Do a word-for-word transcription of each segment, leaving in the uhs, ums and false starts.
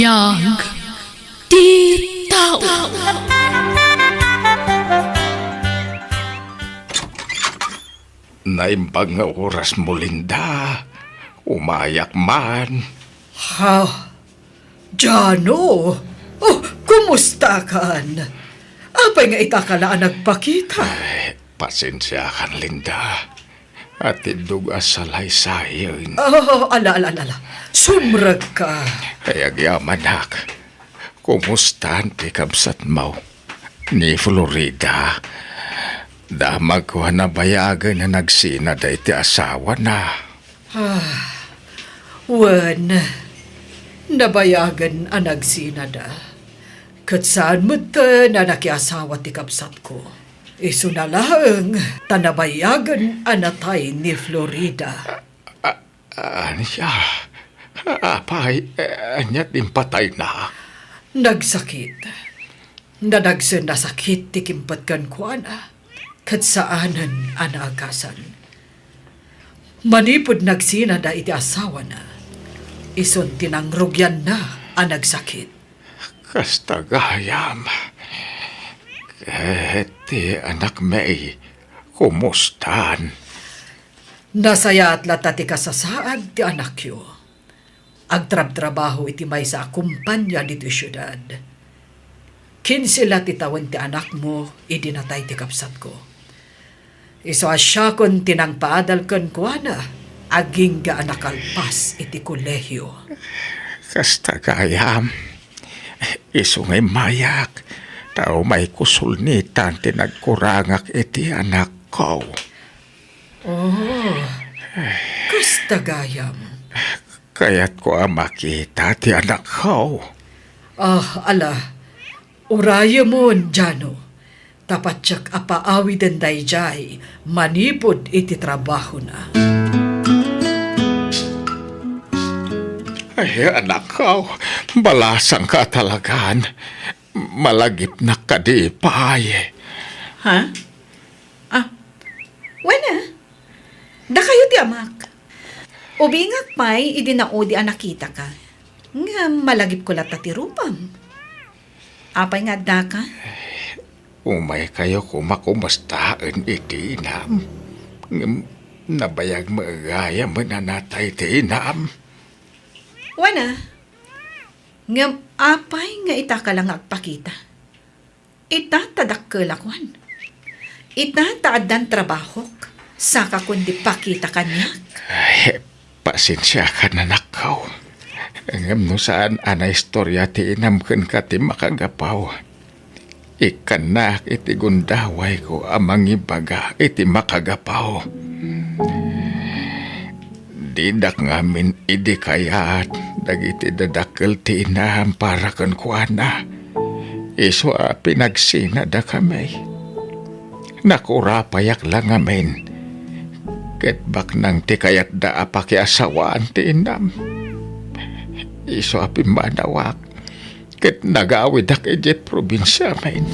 Biag ti tao. Naimbag nga oras mo, Linda. Umayak man. Ha? Jano? Oh, kumusta kan? Apay nga ita ka la a nagpakita? Ay, pasensiakan, Linda. Atiddog a salaysayen. Oh, ala, ala, ala, ala. Sumrek ka. Ay, agyamanak. Kumustan ti kabsatmo? Ni Florida. Damagko a nabayagen a nagsinada iti asawana. Ah, wen, nabayagen a nagsinada. Ket saan metten a nakiasawa ti kabsatko. Isuna laeng ta nabayagen a natay ni Florida. A-, ania? Apay, ania ti impatayna? Nagsakit. Nadagsen a sakit ti kimpet kenkuana, ket saanen a naagasan. Manipud nagsinada iti asawana, isun ti nangrugianna a nagsakit. Kasta gayam. Ket ti anakmi, kumustan? Nasayaat latta ti kasasaad ti anakyo. Agtrabtrabaho iti maysa a kumpania ditoy siudad. Kinse la ti tawen ti anakmo idi natay ti kabsatko. Isu a siakon ti nangpaadal kenkuana agingga a nakalpas iti kolehio. Kasta gayam, isu nga immayak, ta umayko sulnitan ti nagkurangak iti anakko. Oh, kasta gayam. Kayatko a makita ti anakko. Ah, ala, urayemon, Jano. Ta patiek a paawiden daydiay manipud iti trabahona. Ay, anakko, balasangka talagan. Malagipnak kadi pay. Ha? Ah, wen a. Dakayo ti amak. Ubingak pay idi naudi a nakitaka. Ngem malagipko latta ti rupam. Apay nga addaka? Umaykayo koma kumustaen iti inam. Ngem nabayag met gayam a natay ti inam. Wen a. Ngem apay nga itaka la nga agpakita? Ita ta dakkelak, wen. Ita ta addan trabahok, saka kundi pakita kaniak. Ay, pasensiakan, anakko. Ngem no saan a naistorya ti inam kenka ti makagapu, ikkannak iti gundawayko a mangibaga iti makagapu. Didak ngamin idi kayat dagiti dadakkel ti inam para kenkuana. Isu a pinagsinadakami. Nakurapayak la ngamin. Ket baknang ti kayatda a pakiasawaan ti inam. Isu a pimmanawak. Ket nagawidak idiay probinsiamin.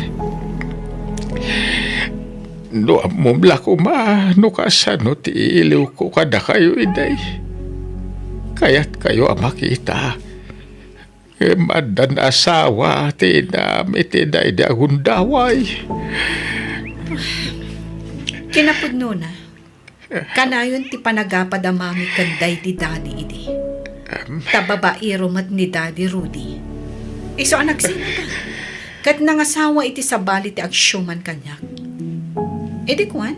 No ammom la koma no kasano ti iliwko kadakayo idi. Kayatkayo a makita. Ngem addan asawa ti inam iti daydi a gundaway. Kinapudnona, kanayon ti panagapad a mami ken daydi Daddy idi. Em. Ta babaero met ni Daddy Rudy. Isu a nagsinada. Ket nangasawa iti sabali ti agsiuman kaniak. Idi kuan,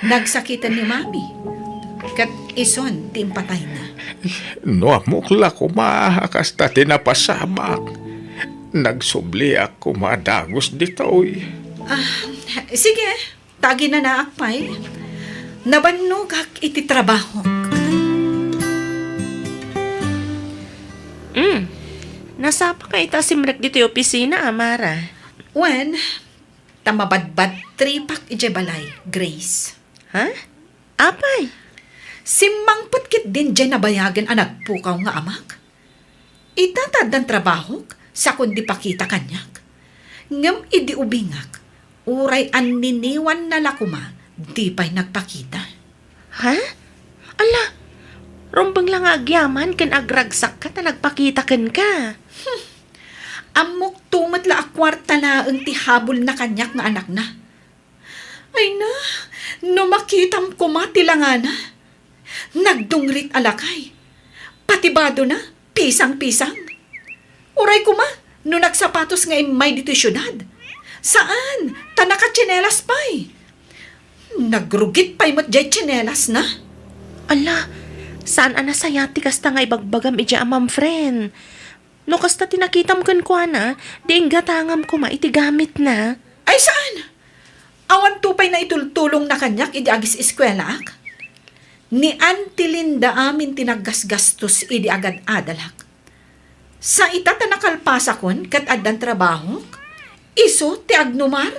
nagsakiten ni Mami. Ket isun ti impatayna. No ammok la koma a kasta ti napasamak, nagsubliak koma a dagus ditoy. Ah, sige. Ta aginanaak pay, nabannogak iti trabahok. Mm. Nasapa ka ita simrek ditoy opisina, Amara? Wen, ta mabadbadtripak idiay balay, Grace. Ha? Apay? Simmangpet ketdin diay nabayagen a nagpukaw nga amak. Ita ta addan trabahok, sakon di pakita kaniak. Ngem idi ubingak, uray anniniwanna la koma, di pay nagpakita. Ha? Ala, Rumbeng la nga agyaman ken agragsakka ta nagpakita kenka. Ammokto met la a kuarta laeng ti habulna kaniak nga anakna. Ay na, no makitam koma ti langana. Nagdungrit a lakay. Pati badona, pisang-pisang. Uray koma, no nagsapatos nga immay ditoy siudad. Saan, ta nakatsinelas pay. Nagrugit pay met jay tsinelasna. Ala, saan a nasayaat ti kasta nga ibagbagam idiay amam, friend. No kasta ti nakitam kenkuana, di inggatangam koma iti gamitna. Ay, saan? Awanto pay naitultulongna kaniak idi agis-eskuelaak? Ni Auntie Linda amin ti naggasgastos idi agad-adalak. Sa ita ta nakalpasakon ket addan trabahok, isu ti agnumar?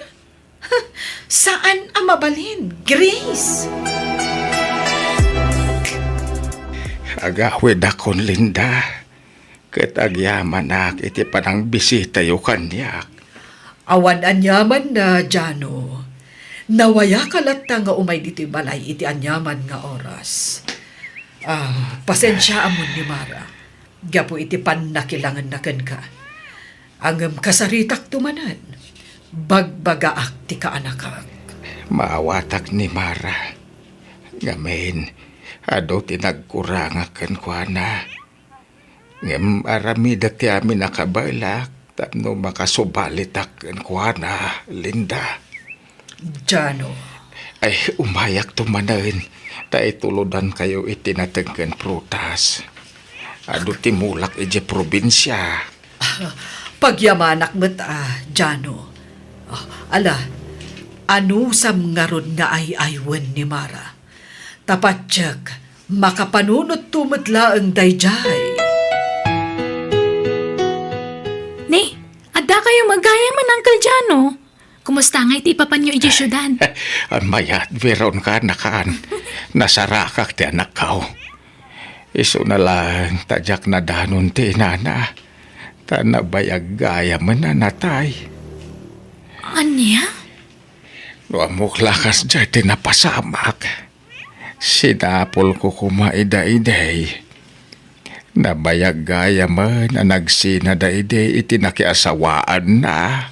Saan a mabalin, Grace? Agawidakon, Linda, ket agyamanak iti panangbisitayo kaniak. Awan aniamanna, Jano. Nawayaka latta nga umay ditoy balay iti aniaman nga oras. Ah, pasensiaamon ni Mara gapu iti pannakilangenna kenka. Ngem kasaritakto manen, bagbagaak ti kaanakak. Maawatak ni Mara. Ngamin, adu ti nagkurangak kenkuana. Ngem aramidek ti amin a kabaelak tapno makasubalitak kenkuana, Linda. Jano. Ay, umayakto manen, ta itulodankayo iti nateng ken prutas. Adu ti mulak idiay probinsia. Pagyamanak met a, Jano. Ah, ala, anusam ngarud nga ay-aywen ni Mara? Ta patiek, makapanunotto met laeng daydiay. Ni, addakayo met gayamen, Uncle Jano. Kumusta ngay ti ipapanyo idiay siudad? Mayat, Veron, kaanakan. Nasarakak ti anakko. Isuna laeng ta diak nadanon ti inana, ta nabayag gayamen a natay. Ania? No ammok la kasdiay ti napasamak, sinapulko koma ida idi. Nabayag gayamen a nagsina daydi iti nakiasawaanna.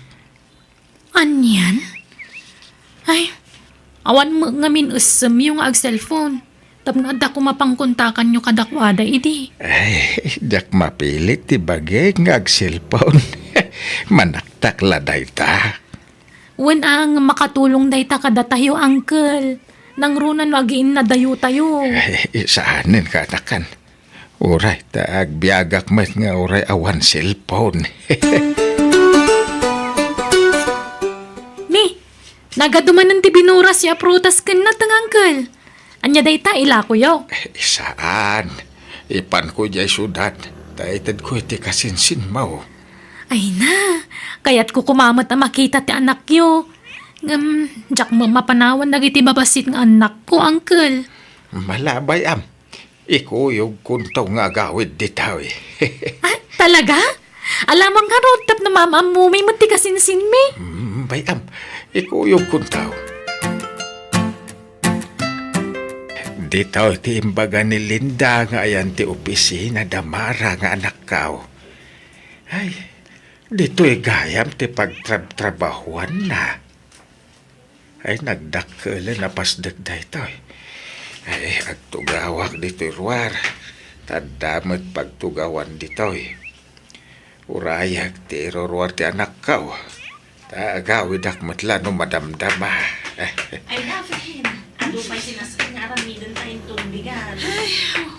Anian? Ay, awan met ngamin essemyo nga agselpon. Tapno adda koma pangkontakanyo kadakuada idi. Ay, diak mapilit ti bagik nga agselpon. Manaktak la dayta. Wen a nga makatulong dayta kadatayo, Uncle. Nangruna no agiinnadayotayo. Ay, saanen, kaanakan. Uray, ta agbiagak met nga uray awan cellphone. Ni, nagadu manen ti binuras ya prutas ken nateng, Uncle. Ania dayta, ilakoyo? Eh, saan. Ipanko idiay siudad, ta itedko iti kasinsinmo. Ay na, kayatko koma met a makita ti anakyo. Ngem, diak met mapanawan dagiti babassit nga annakko, Uncle. Malabay, am. Ikuyogkonto nga agawid ditoy. Ah, talaga? Alamang ngarud tapno maam-ammomi met ti kasinsinmi. Mm, bay-am, ikuyogkonto. Ditoy ti imbaga ni Linda nga ayan ti opisina da Mara nga anakko. Ay, ditoy gayam ti pagtrabtrabahuanna. Ay, nagdakkelen a pasdek daytoy. Ay, agtugawak ditoy ruar. Ta adda met pagtugawan ditoy. Urayek ti iruruar ti anakko. Ta agawidak met la no madamdama. Ay, na, friend. Adu pay sinas-, nga aramiden tayo itong bigat. Ay,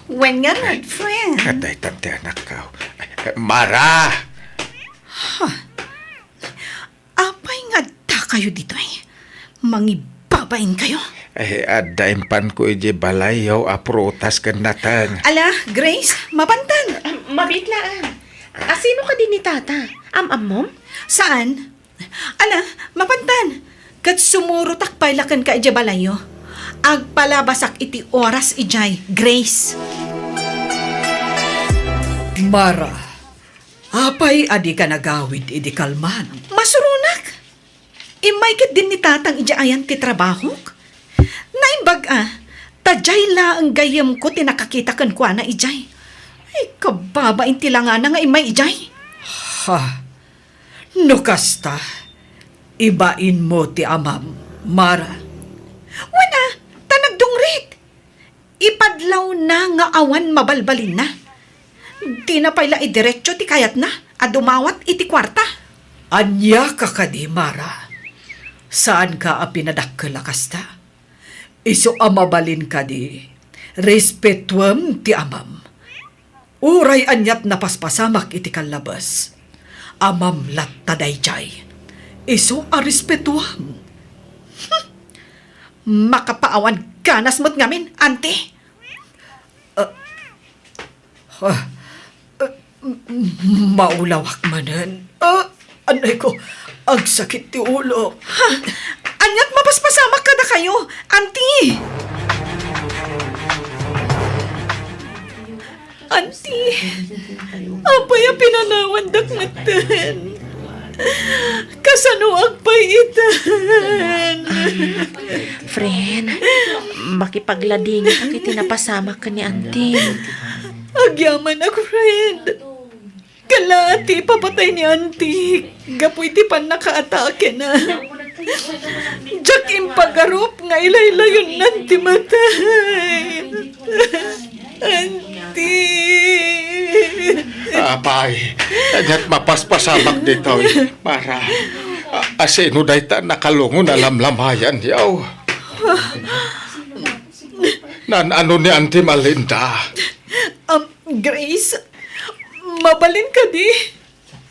wen nga, friend. Kadaytan ti anakko. Mara! Huh. Apay nga adda kayo ditoy? Mangibabain kayo? Eh, adda impanko iti balayyo a prutas ken nateng. Ala, Grace, mapantan. Ah, mabitlaan. Asino ka din ni tata? Am-ammom? Saan? Ala, mapantan. Ket sumurotak pay la kenka iti balayyo. Agpalabasak iti oras idiay, Grace. Mara, apay a dika nagawid idi kalman? Masuronak. Immay ket din ni tatang idiay ayan ti trabahok. Naimbag a, Ta diay laeng gayyemko ti nakakita kenkuana idiay. Ay, kababain ti langana nga immay idiay. Ha? No kasta, ibainmo ti amam, Mara. Wen a, ta nagdungrit. Ipadlawna nga awan mabalbalinna. Dina pay la idiretso ti kayatna a dumawat iti kuarta. Ania ka kadi, Mara? Saanka a pinadakkel a kasta? Isu a mabalin kadi, respetuem ti amam. Uray aniat napaspasamak iti kallabes, amam latta daydiay. Isu a respetuam. Hmm. Makapaawan ganas met ngamin, Auntie. Ah, ah, ah, m-, m-, maulawak manen. Ah, anay ko, agsakit ti ulo. Ha? Aniat mapaspasamak kadakayo, Auntie? Auntie, apay a pinanawandak metten? Kasanoak pay itan? Friend, makipagladingit iti napasamak ken ni Auntie. Agyamanak, friend. Kala ti ipapatay ni Auntie gapu iti pannakaatakena. Diak impagarup nga ilaylayonnan ti matay. Auntie. Apay, ket mapaspasamak ditoy, Mara. A-, asino dayta nakalungon a lamlamayan, yaw? Nan-ano ni Auntie Malinda? Um, Grace, mabalin kadi?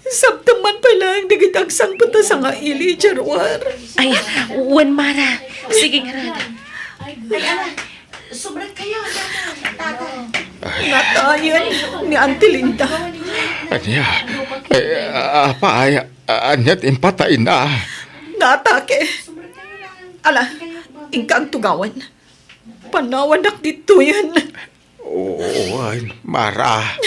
Sabtem man pay laeng dagiti agsangpet a sangaili idiay ruar. Ay, wen, Mara. Sige ngarud. Ay, ala, subret kayo, tata, tata. Natayen ni Auntie Linda. Ania? Eh, apay, aniat impatayna? Naatake. Ala, inka agtugawan. Panawanak ditoyen. Oo, ay, Mara.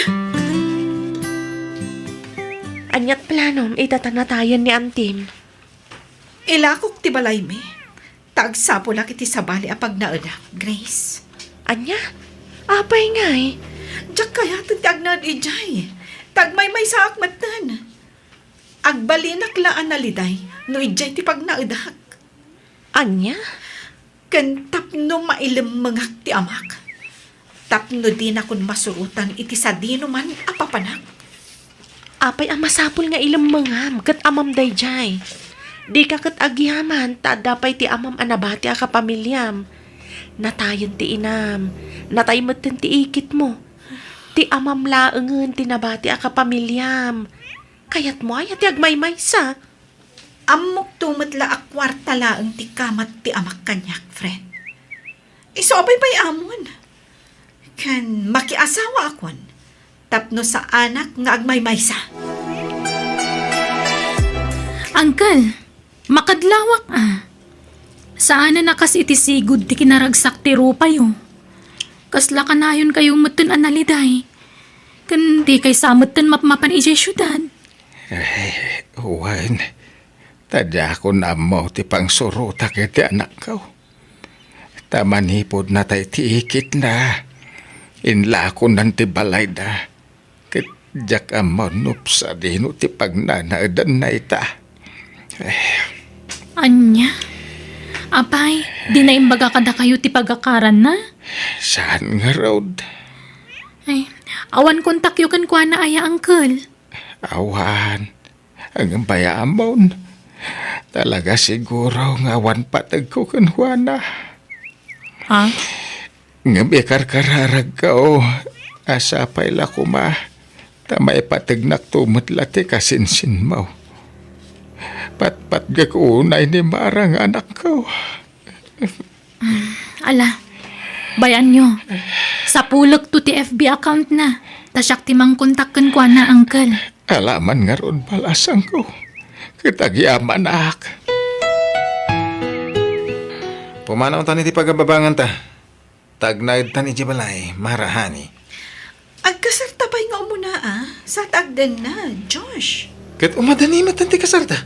Aniat planom ita ta natayen ni Antim? Ilakok ti balaymi, ta agsapulak iti sabali a pagnaedak, Grace. Ania? Apay ngay? Diak kayaten ti agnaed idiay. Ta agmaymaysaak metten. Agbalinak la a naliday no idiay ti pagnaedak. Ania? Ken tapno mailemmengak ti amak, tapno dinakon masurotan iti sadinoman a papanak. Apay a masapul nga ilemmengam ket amam daydiay? Dika ket agyaman ta adda pay ti amam a nabati a kapamiliam. Natayen ti inam, natay metten ti ikitmo. Ti amam laengen ti nabati a kapamiliam. Kayatmo aya ti agmaymaysa? Ammokto met la a kuarta laeng ti kamat ti amak kaniak, friend. Isu a paypay-amon. Ken makiasawaakon tapno saanak nga agmaymaysa. Uncle, makadlawak a. Saanen a kas iti sigud ti kinaragsak ti rupayo. Kasla kanayonkayo metten a naliday. Ken dikay sa metten mapmapan idiay siudad. Eh, wen, ta diakon ammo ti pangsurotak iti anakko. Ta manipud natay ti ikitna, inlakonan ti balayda, ket diak ammo no sadino ti pagnanaedanna ita. Eh. Ania? Apay, di na imbaga kadakayo ti pagakaranna? Saan ngarud? Ay, awan kontakyo kenkuana aya, uncle? Awan. Ngem bay-amon, talaga siguro nga awan pategko kenkuana. Ha? Ngem ikarkararagko a sapay la koma ta maipategnakto met la ti kasinsinmo. Patpatgek unay ni Mara nga anakko. Ala, bay-anyo. Sapulekto ti F B account na. Ta siak ti mangkontak kenkuana, uncle. Ala man ngarud, balasangko. Ket agyamanak. Pumanawtan iti pagababanganta. Tagnaedtan iti balay, Mara, honey. Agkasarta pay nga umuna, a? Sa ta agdenna, Josh. Ket umadani met ti kasarta.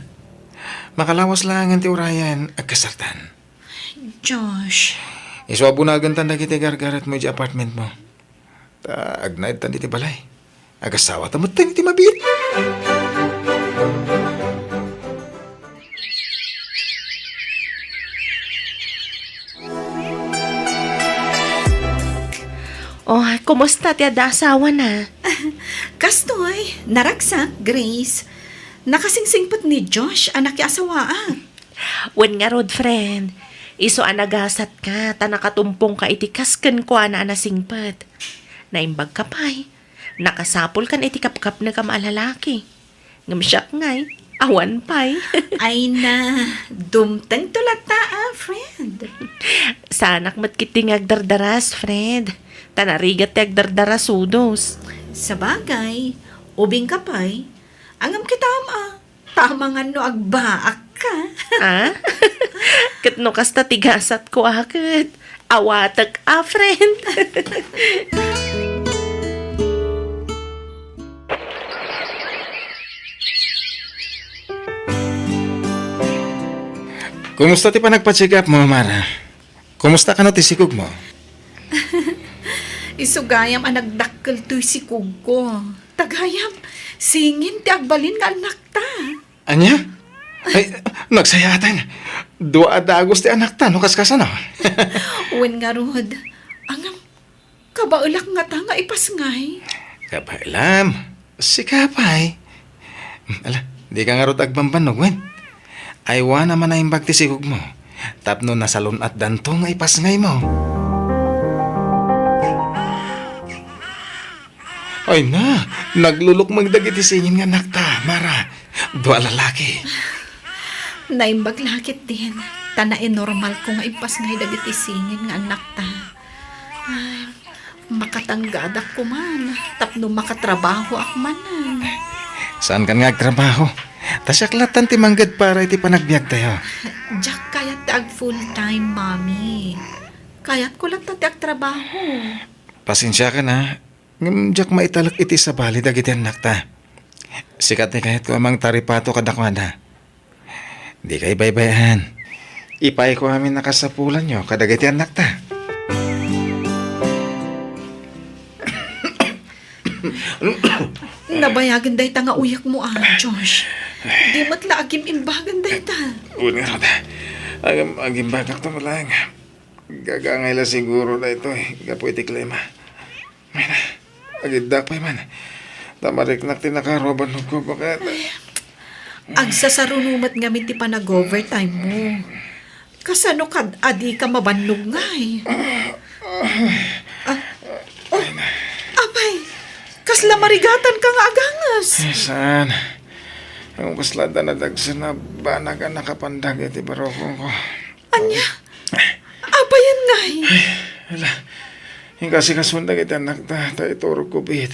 Makalawas laengen ti urayen, agkasartan. Josh. Isu a bunagentan dagiti gargaretmo idiay apartmentmo. Ta agnaedtan iti balay. Agasawata metten iti mabiit. Oh, kumusta ti adda asawana? Kastoy, naragsak, Grace. Nakasingsingpet ni Josh a nakiasawaak. Wen ngarud, friend, isu a nagasatka ta nakatumpongka iti kas kenkuana a nasingpet. Naimbagka pay, nakasapulkan iti kapkapnekam a lalaki. Ngem siak ngay, awan pay. Ay na, dumtengto latta a, friend. Saanak met ketdi nga agdardaras, friend. Ta narigat ti agdardarasudos. Sabagay, ubingka pay. Ngem kitam a, tama nga no agbaakka. Ah? Ket no kasta ti gasatko a ket, awatek a, friend. Kumusta ti panagpa-check up mo, Mara? Kumusta kano ti sikogmo? Isu gayam a nagdakkel toy sikogko. Ta gayam, singin ti agbalin nga annakta. Ania? Ay, nagsayaatan. Dua a dagus ti annakta, no kaskasano? Wen ngarud, ngem, kabaelak ngata nga ipasngay. Kabaelam, sika pay. Ala, dika ngarud agbanbannog, wen? Aywana man a naimbag ti sikogmo, tapno nasalun-atdanto nga ipasngaymo. Ay na, naglulukmeng dagiti singin nga annakta, Mara. Dua a lalaki. Naimbag la ketdin, ta nainormalko nga impasngay dagiti singin nga annakta. Ay, makatanggadak koman, tapno makatrabahoak manen. Saankan nga agtrabaho? Ta siak lattan ti mangged para iti panagbiagtayo. Diak kayat ti ag full-time, Mami. Kayatko latta ti agtrabaho. Pasensiakan a, ngem diak maitalek iti sabali dagiti annakta. Sika ti kayatko a mangtaripato kadakuada. Dika ibaybay-an. Ipaayko amin a kasapulanyo kadagiti annakta. Nabayagen dayta nga uyekmo a, Josh. Di met la agim-imbagan dayta. Wen ngarud, agim-, agimbagakto met laeng. Gagangay la siguro daytoy gapu iti klima. Ay na, agiddak pay man. Ta mariknak ti nakaro a bannogko, baket. Ay, agsasaruno met ngamin ti panag-overtime mo. Kasano kad a dika mabannog ngay? Ah, oh, apay, kasla marigatanka nga aganges? Ay, saan? Ang kasla da nadagsen a banag a nakapandag iti barokongko. Ania? Apayen ngay? Ay, ala. Inkasikasuan dagiti annakta, ta iturogko biit.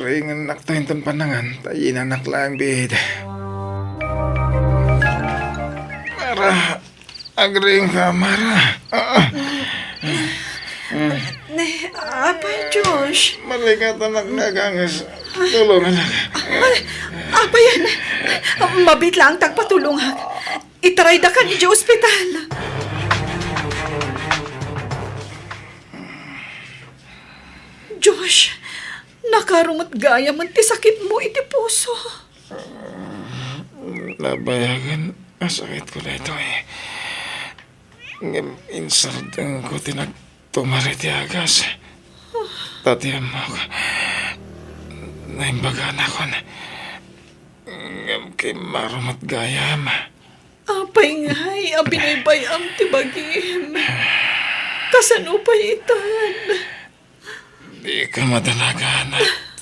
Ringennakto inton pannangan, ta yinanak laeng biit. Mara, agriingka, Mara. Ah. Ne, apay, Josh? Marigatanak nga aganges. Tulonganak. Ay, apayen. Mabiit laeng ti agpatulongak. Itarayda kan idiay ospital. Josh, nakaro met gayamen ti sakitmo iti puso. Nabayagen a sakitko daytoy. Ngem insardengko ti nagtumar iti agas. Ta ti ammok, naimbaganakon. Ngem kimmaro met gayam. Apay ngay a binaybay-am ti bagim? Kasano pay itan? Dika madanagan.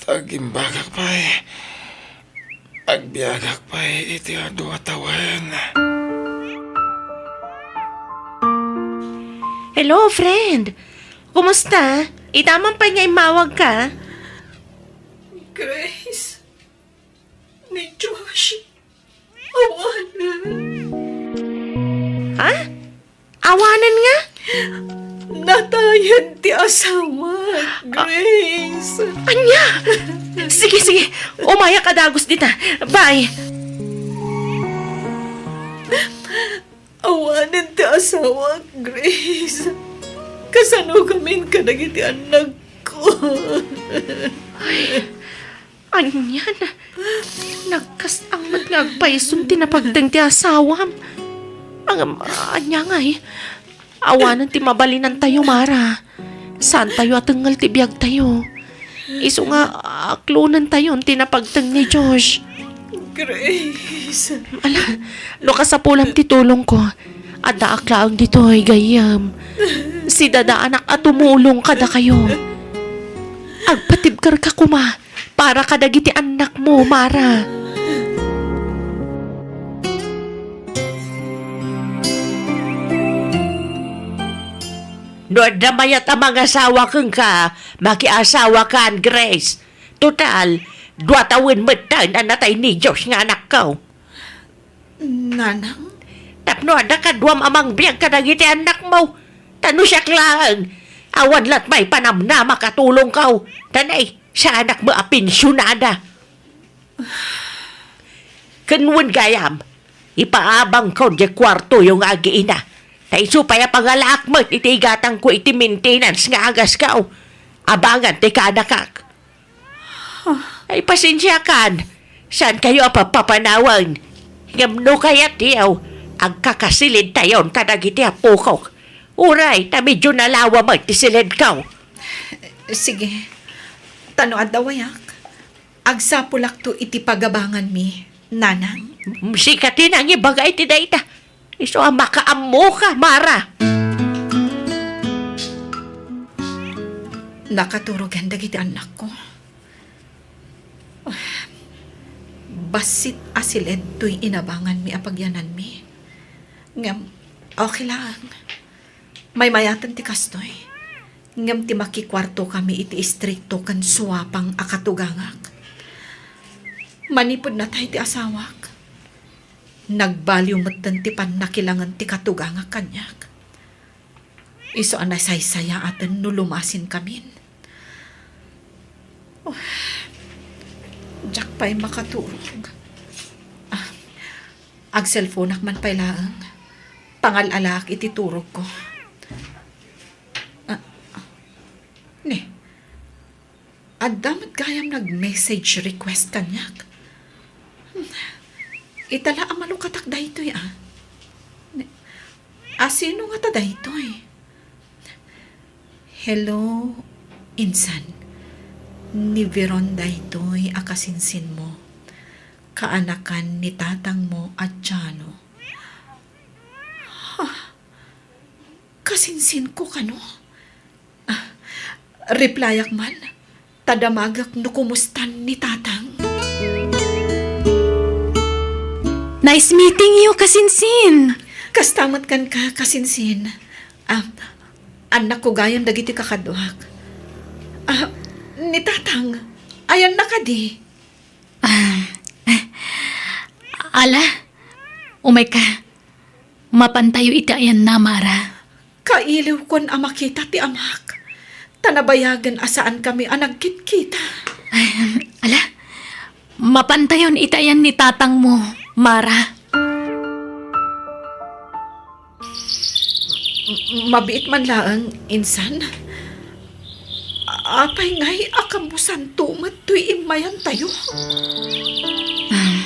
Agimbagak pay. Agbiagak pay iti adu a tawen. Hello, friend. Kumusta? Ita man pay nga immawagka? Grace, ni Josh, awanen. Ha? Awanen nga? Natayen ti asawa, Grace. Ania? Sige, sige. Umayak a dagus dita. Bye. Awanen ti asawak, Grace. Kasano gamin kadagiti annakko? Ay, anian? Nagkasangmet nga agpaisum ti napagteng ti asawam. Ang, ania ngay? Awanen ti mabalinantayo, Mara. Saantayo a tengngel ti biagtayo. Isu nga, aklonentayon ti napagteng ni Josh. Grace. Ala, no kasapulam ti tulongko, addaak laeng ditoy, gayyem. Sidadaanak a tumulong kadakayo. Agpatibkerka koma para kadagiti annakmo, Mara. No adda mayat a mangasawa kenka, makiasawakan, Grace. Total, dua tawen metten a natay ni Josh nga anakko. Nanang? Tapno adda kaduam a mangbiag kadagiti annakmo. Ta no siak laeng, awan lat maipanamnamak a tulongko. Ta nay, saanak met a pensionada. Ken wen gayam, ipaabangko diay kuartoyo nga agiina. Ta isu pay a pangalaak met iti igatangko iti maintenance nga agasko. Abangan ti kaanakak. Ay, pasensiakan. Saankayo a papapanawen. Ngem no kayatyo, agkakasilidtayon kadagiti apokok. Uray, ta medyo nalawa met ti silidko. Sige. Ta no adda wayak, agsapulakto iti pagabanganmi, Nanang. Sika ti nangibaga iti dayta. Isu a makaammoka, Mara. Nakaturogen dagiti annakko. Bassit a siled toy inabanganmi a pagyananmi. Ngem, okay lang. Maymayaten ti kastoy. Ngem ti makikuartokami iti istrikto ken suapang a katugangak. Manipud natay ti asawak, nagbaliw metten ti pannakilangen ti katugangak kaniak. Isu a nasaysayaaten no lumasinkamin. Oh, diak pay makaturog. Ah, agselfonak man pay laeng. Pangal-alaak iti turogko. Ah, ne, adda met gayam nag-message request kaniak. Hmm. Ita la a malukatak daytoy, a. Ne, a, sino ngata daytoy? Hello, insan. Ni Veron daytoy a kasinsinmo. Kaanakan ni tatangmo a Jano. Ha? Kasinsinko kano? Ah, replyak man, ta damagek no kumustan ni tatang. Nice meeting you, kasinsin! Kasta met kenka, kasinsin. Ah, annakko gayam dagiti kakaduak. Ah, ni tatang, ayanna kadi? Ah, ala, umayka. Mapantayo iti ayanna, Mara. Kailiwkon a makita ti amak, ta nabayagen a saankami a nagkitkita. Ay, ala, mapantayon iti ayan ni tatangmo, Mara. M-, mabiit man laeng, insan. Apay ngay a kammusanto met toy immayantayo? Ah,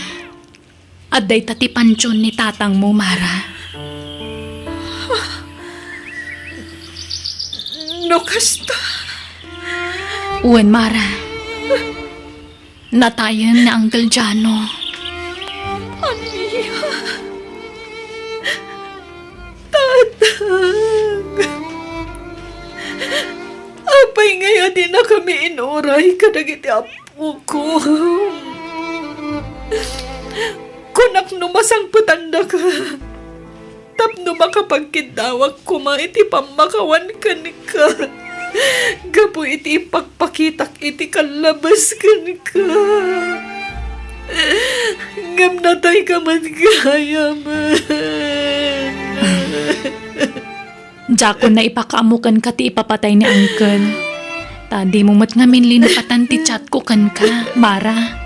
adda ita ti pantion ni tatangmo, Mara. No kasta? Wen, Mara. Natayen ni Uncle Jano. Ania? Tatang! Apay ngay a dinakami inuray kadagiti apok? Ko, kunak no masangpetandaka, tapno makapagkiddawak koma iti pammakawan kenka, gapu iti ipakpakitak iti kallabas kenka. Ngem natayka met gayamen. Diakon na ipakaammo kenka ti ipapatay ni Uncle. Ta dimo met ngamin linapatan ti chatko kenka, Mara.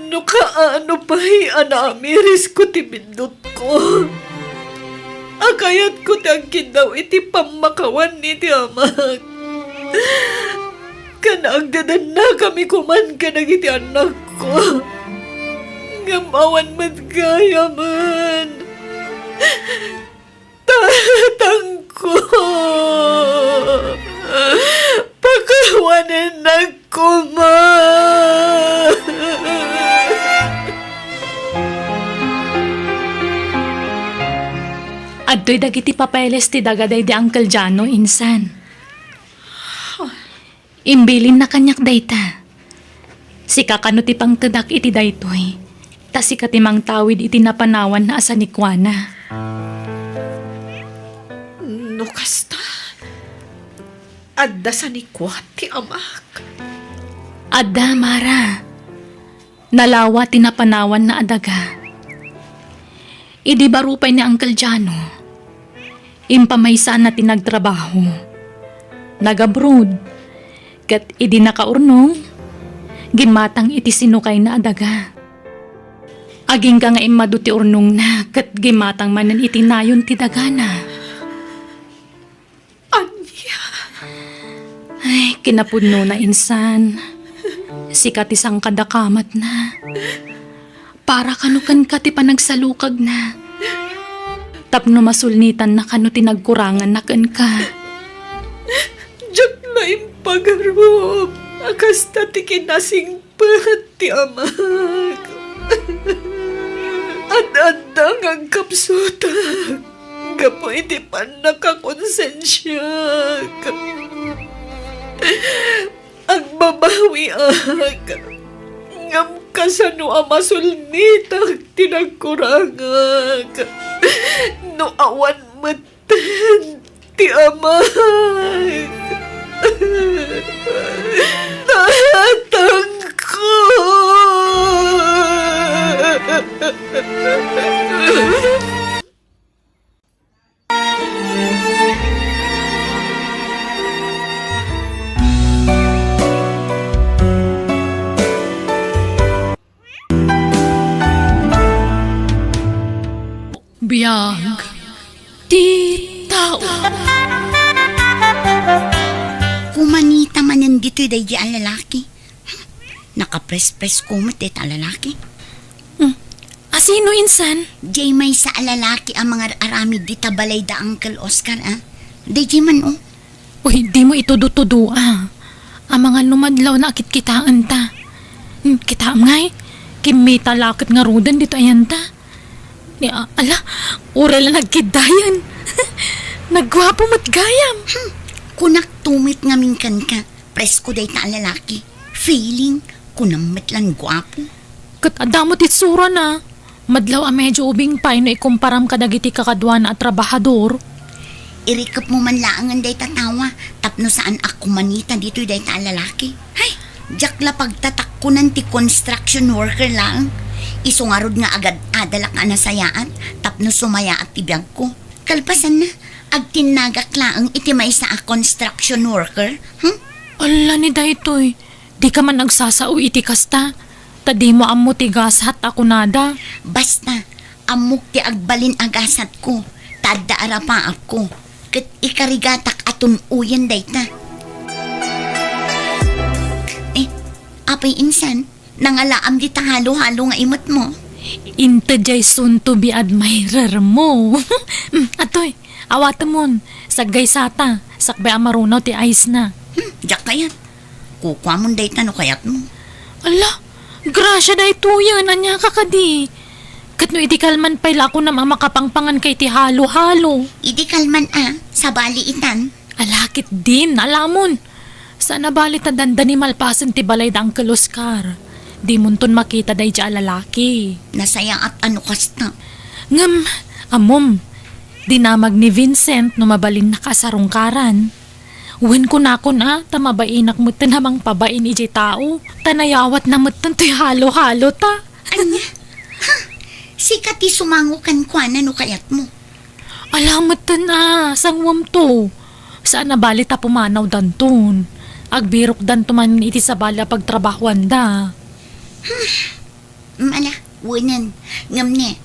No kaano pay a naamirisko ti biddutko annakko. A kayatko ti agkiddaw iti pammakawan iti amak. Ken agdedennakami koman kadagiti annakko. Ngem awan met gayamen. Tatangko, pakawanennak koma. Adtoy dagiti papeles ti daga daydi Uncle Jano, insan. Imbilinna kaniak dayta. Sika kano ti pangtedak iti daytoy, ta sika ti mangtawid iti napanawanna a sanikuana. No kasta, adda sanikua ti amak? Adda, Mara. Nalawa ti napanawanna a daga. Idi baro pay ni Uncle Jano, impamaysaanna ti nagtrabaho. Nag-abroad, ket idi nakaurnong, gimmatang iti sinukayna a daga. Agingga nga immadu ti urnongna ket gimmatang manen iti nayon ti dagana. Ania? Ay, kinapudnona, insan. Sika ti sangkadakamatna. Para kano kenka ti panagsalukagna. Tapno masulnitanna kano ti nagkuranganna kenka. Diak la impagarup a kasta ti kinasing pet ti amak. Ad-adda nga agkapsutak gapu iti pannakakonsensiak. Agbabawiak, ngem kasano a masulnitak ti nagkurangak no awan met ti amak. Tatangko. Biag ti tao. Kumanita manen ditoy daydi a lalaki. Nakaprespres ko met dayta a lalaki. Hmm. Asino, insan? Diay maysa a lalaki a mangar-aramid dita balay da Uncle Oscar, a. Daydi man, o. Uy, dimo itudo-tudo, a. Amangan no madlawna a kitkitaenta. Hmm, kitaem ngay, kimmita la ket ngaruden ditoy ayanta. Ni, a-, ala, uray la nagkiddayen. Nagguapo met gayam. Hmm, kunak to met ngamin kenka, presko dayta a lalaki. Feeling, kunam met lan guapo. Ket adda met itsurana. Madlaw a medyo ubing pay no ikumparam kadagiti kakaduana a trabahador. Irikepmo man laengen dayta tawa tapno saan a kumanita ditoy dayta a lalaki. Hay, diak la pagtatakkonan ti construction worker laeng. Isu ngarud nga agad-adalak a nasayaat tapno sumayaat ti biagko. Kalpasanna, agtinnagak laeng iti maysa a construction worker. Hmm? Ala ni daytoy, dika man agsasao iti kasta, ta dimo ammo ti gasat a kunada. Basta, ammok ti agbalin a gasatko, ta adda a rapaakko, ket ikarigatak a tun-oyen dayta. Eh, apay insan, nangalaam dita halo-halo nga imetmo? Inted jay soon to be admirer mo. Mm, atoy, awatemon, saggaysata, sakbay a marunaw ti ice na. Hmm, diak kayat. Kukuamon dayta no kayatmo. Ala, grasia daytoyen, ania ka kadi? Ket no idi kalman pay la a kunam a makapangpangan ka iti halo-halo. Idi kalman a, sabali itan. Ala ketdin, alamon. Saan a bali ta dandani malpasen ti balay da Uncle Oscar. Dimonton makita daydi a lalaki. Nasayaat a no kasta. Ngem, ammom, dinamag ni Vincent no mabalinnaka a sarungkaran. Wen kunakon a, ta mabainak metten a mangpabain idiay tao, ta nayawatna metten toy halo-halo ta. Ania? Ha? Sika ti sumango kenkuana no kayatmo. Ala metten a, sanguem to. Saan a bali ta pumanawdanton. Agbirokdanto man iti sabali a pagtrabahoanda. Hmm, ala, wenen. Ngem ne,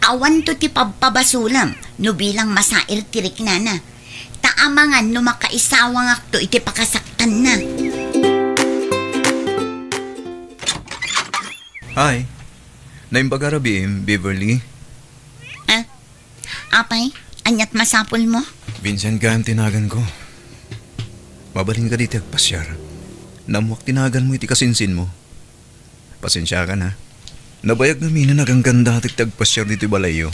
Awanto ti pabpabasolem no bilang masair ti riknana. Ta amangan no makaisawangakto iti pakasaktanna. Hi. Naimbag a rabiim, Beverly. Ah? Apay, aniat masapulmo? Vincent gayam ti naganko. Mabalinka ditoy agpasiar. Naammoak ti naganmo iti kasinsinmo. Pasensiakan, ha. Nabayag ngamin a naganggandatek ti agpasiar ditoy balayyo.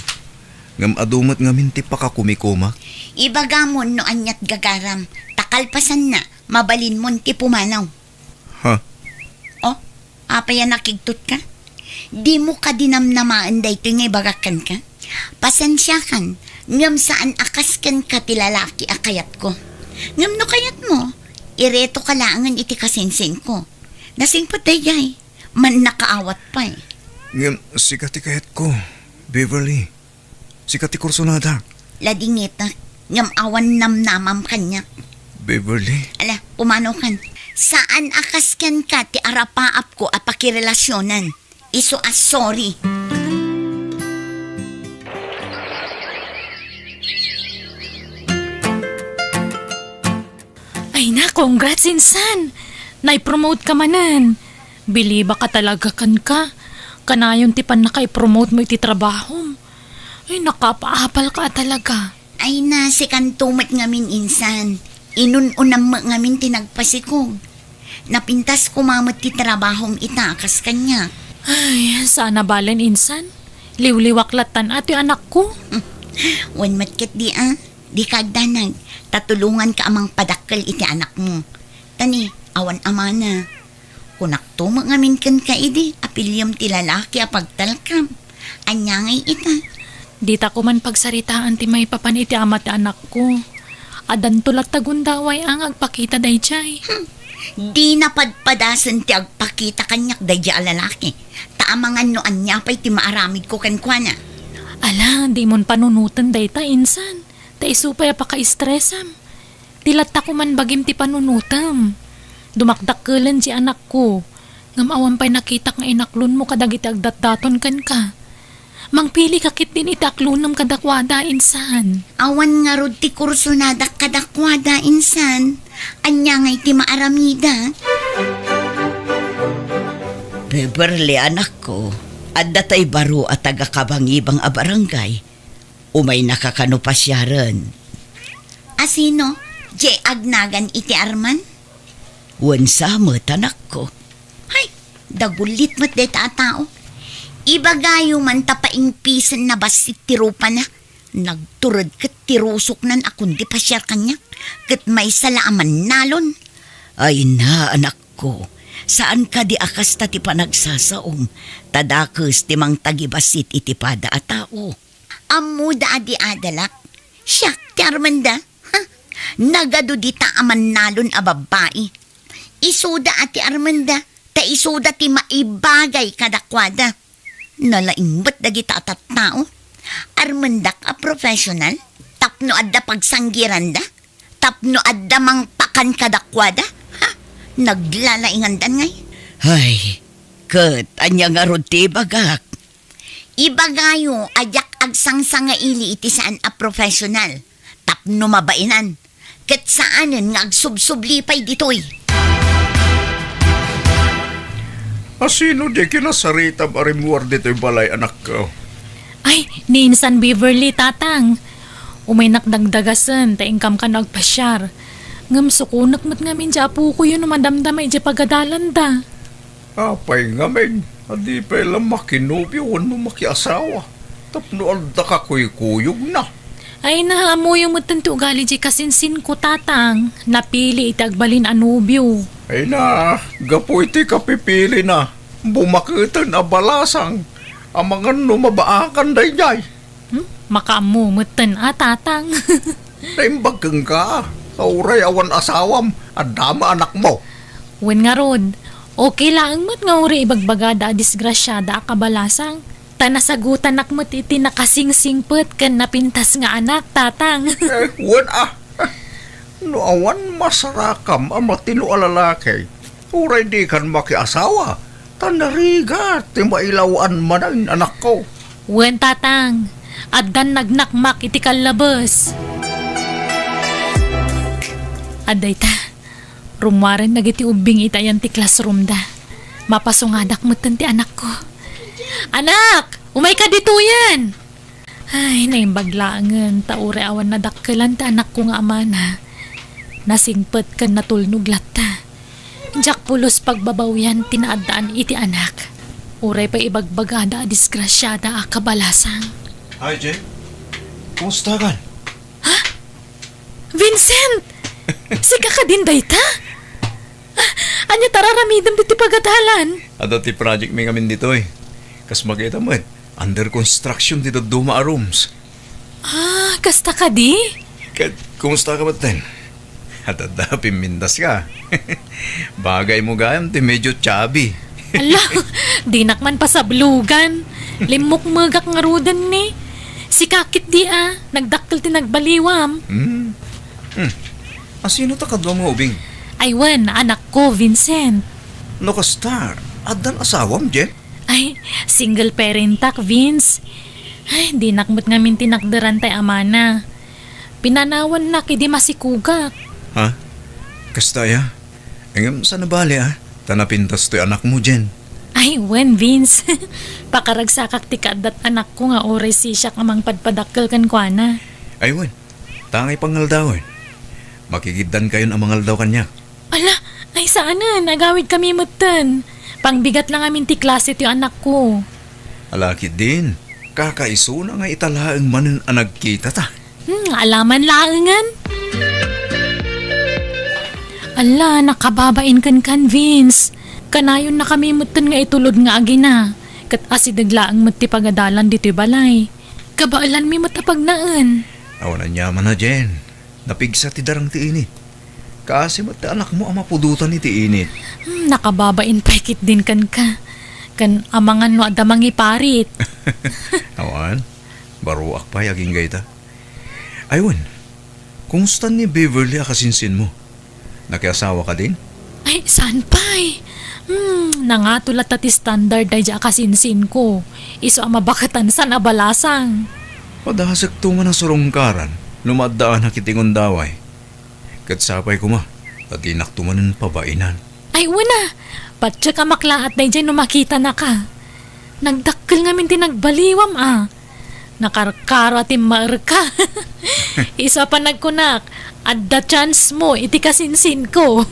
Ngem adu met ngamin ti pakakumikumak. Ibagamon no aniat gagaram, ta kalpasanna, mabalinmon ti pumanaw. Ha? Oh, apay a nakigtotka? Dimo kadi namnamaen daytoy nga ibagak kenka? Pasensiakan, ngem saan a kas kenka ti lalaki a kayatko. Ngem no kayatmo, iretoka laengen iti kasinsingko. Nasingpet daydiay, mannakaawat pay. Ngem sika ti kayatko, Beverly. Sika ti kursonadak. Ladingitek, ngem awan namnamam kaniak. Beverly? Ala, pumanokan. Saan a kas kenka ti arapaapko a pakirelasionan. Isu a sorry. Ay na, congrats, insan! Nai-promote ka manen. Bilibak a talaga kenka. Kanayon ti pannakaipromote mo iti trabahom. Ay, nakapaapal ka a talaga. Ay na, sikanto met ngamin, insan. Inun-unam met ngamin ti nagpasikog. Napintas koma met ti trabahom ita, kas kaniak. Ay, saan a balen, insan. Liwliwak lattan a ti anakko. Wen met ketdi a. Dika agdanag, ta tulonganka a mangpadakkel iti anakmo. Ta ni, awan amana. Kunakto met ngamin kenka idi, apiliem ti lalaki a pagtalkam. Ania ngay ita? Dita koman pagsaritaan ti maipapan iti ama ti anakko. Addanto latta gundaway a nga agpakita daydiay. Hmm. Dina padpadasen ti agpakita kaniak daydiay a lalaki. Ta amangan no ania pay ti maaramidko kenkuana. Ala, dimon panunoten dayta, insan. Ta isu pay a pakaistresam. Ti latta koman bagim ti panunotem. Dumakdakkelen ti anakko. Ngem awan pay nakitak nga inaklonmo kadagiti agdatdaton kenka. Mangpili ka ketdin iti aklonem kadakuada, insan. Awan ngarud ti kursonadak kadakuada, insan. Ania ngay ti maaramidak? Beverly, anakko, adda tay baro a taga-Kabangibang a barangay. Umaynaka kano pasiaren? A sino? Diay agnagan iti Arman? Wen sa met, anakko. Hay, dagulit met dayta a tao. Ibagayo man ta paingpisen a bassit ti rupana. Nagtured ket ti rusoknan a kundi pasiar kaniak, ket maysa la a mannalon. Ay na, anakko, saan kadi a kasta ti panagsasaom, ta dakes ti mangtagibassit iti pada a tao. Ammoda a di adalak? Siak ti armenda? Ha? Nagadu dita a mannalon a babbai. Isuda a ti armenda, ta isuda ti maibagay kadakuada. Nalaing met dagita a tattao. Armendak a professional tapno adda pagsanggiranda, tapno adda mangpakan kadakuada. Ha? Naglalaingandan ngay? Hay, ket ania ngarud ti ibagak? Ibagayo a diak agsangsangaili iti saan a professional tapno mabainan, ket saanen nga agsubsubli pay ditoy. A sino diay kinasaritam a rimmuar ditoy balay, anakko? Ay, ni Insan Beverly, Tatang. Umaynak dagdagasen ta inkam kano agpasiar. Ngem sukonek met ngamin diay apokoyo no madamdama idiay pagadalanda. Apay ngamin a di pay la makinobio wenno makiasawa tapno adda kakuykuyogna? Ay, na, ammoyo metten ti ugali diay kasinsinko, Tatang. Napili iti agbalin a nobio. Ay na, gapu iti kapipilina, bumaketen a balasang, amangan no mabaakan daydiay. Hmm? Makaammo metten a, Tatang. Naimbag kenka, a uray awan asawam, adda met anakmo. Wen ngarud, okay laeng met nga uray ibagbagada a disgrasiada a kabalasang. Ta nasagutanak met iti nakasingsingpet ken napintas nga anak, Tatang. Eh, wen a. No awan masarakam a matino a lalaki, uray dikan makiasawa, ta narigat ti mailaw-an manen, anakko. Wen, Tatang, addan nagnakmak iti kallabes. Adda ita, rummuaren dagiti ubbing iti ayan ti classroomda. Mapasungadak metten ti anakko. Anak, umayka ditoyen! Ay, naimbag laengen, ta uray awan nadakkelan ti anakko nga amana. Nasingpet ken natulnog latta. Diak pulos pagbabawian ti naaddaan iti anak. Uray pay ibagbagada a disgrasiada a kabalasang. Hi, Jen. Kumusta kan? Ha? Vincent! Sika kadin dayta? Ah, ania ti ar-aramidem ditoy pagadalan? Adda ti project mi ngamin ditoy. Kas makita met, under construction ti dadduma a rooms. Ah, kasta kadi? Ket, kumusta ka metten? Adda pimmintas ka. Bagay mo gayam ti medyo chubby. Ala, dinak man pasablugan. Limmukmegak ngaruden ni. Sika ketdi a, nagdakkel ti nagbaliwam. Hmm. Hmm. Asino ta kadua nga ubing? Ay wen, anakko, Vincent. No kasta, addan asawam, Jen? Ay, single parentak, Vince. Ay, dinak met ngamin tinakderan tay amana. Pinanawannak idi masikugak. Ha? Kasta aya? Ngem saan a bale, a? Ta napintas toy anakmo, Jen. Ay, wen, Vince. Pakaragsakak ti kaaddat anakko nga uray sisiak a mangpadpadakkel kenkuana. Ay, wen. Ta angay pangaldawen? Makigiddankayon a mangaldaw kaniak. Ala, ay saanen, agawidkami metten. Pangbigat la ngamin ti klase ti anakko. Ala ketdin, kakaisuna nga ita laeng manen a nagkitata. Hmm, ala man laengen. Ala, nakababain kenkan, Vince. Kanayonnakami metten nga itulod nga agina. Ket asideg laeng met ti pagadalan ditoy balay. Kabaelanmi met a pagnaen. Awan aniaman a, Jen. Napigsa ti darang ti init. Kaasi met ti anakmo a mapudotan iti init. Hmm, nakababain pay ketdin kenka. Ken amangan no adda mangiparit. Awan, baruak pay agingga ita. Ay wen, kumusta ni Beverly a kasinsinmo? Nakiasawa kadin? Ay, saan pay? Hmm, nangato latta ti standard daydiay a kasinsinko. Isu a mabaketan saan a balasang. Padasekto man a surungkaran no maaddaanak iti ngundaway. Ket sapay koma ta dinakto manen pabainan. Ay, wen a, patiek a maklaat daydiay no makitanaka. Nagdakkel ngamin ti nagbaliwam a. Nakarkaro a timmaerka. Isu a panagkunak, adda chance mo iti kasinsinko.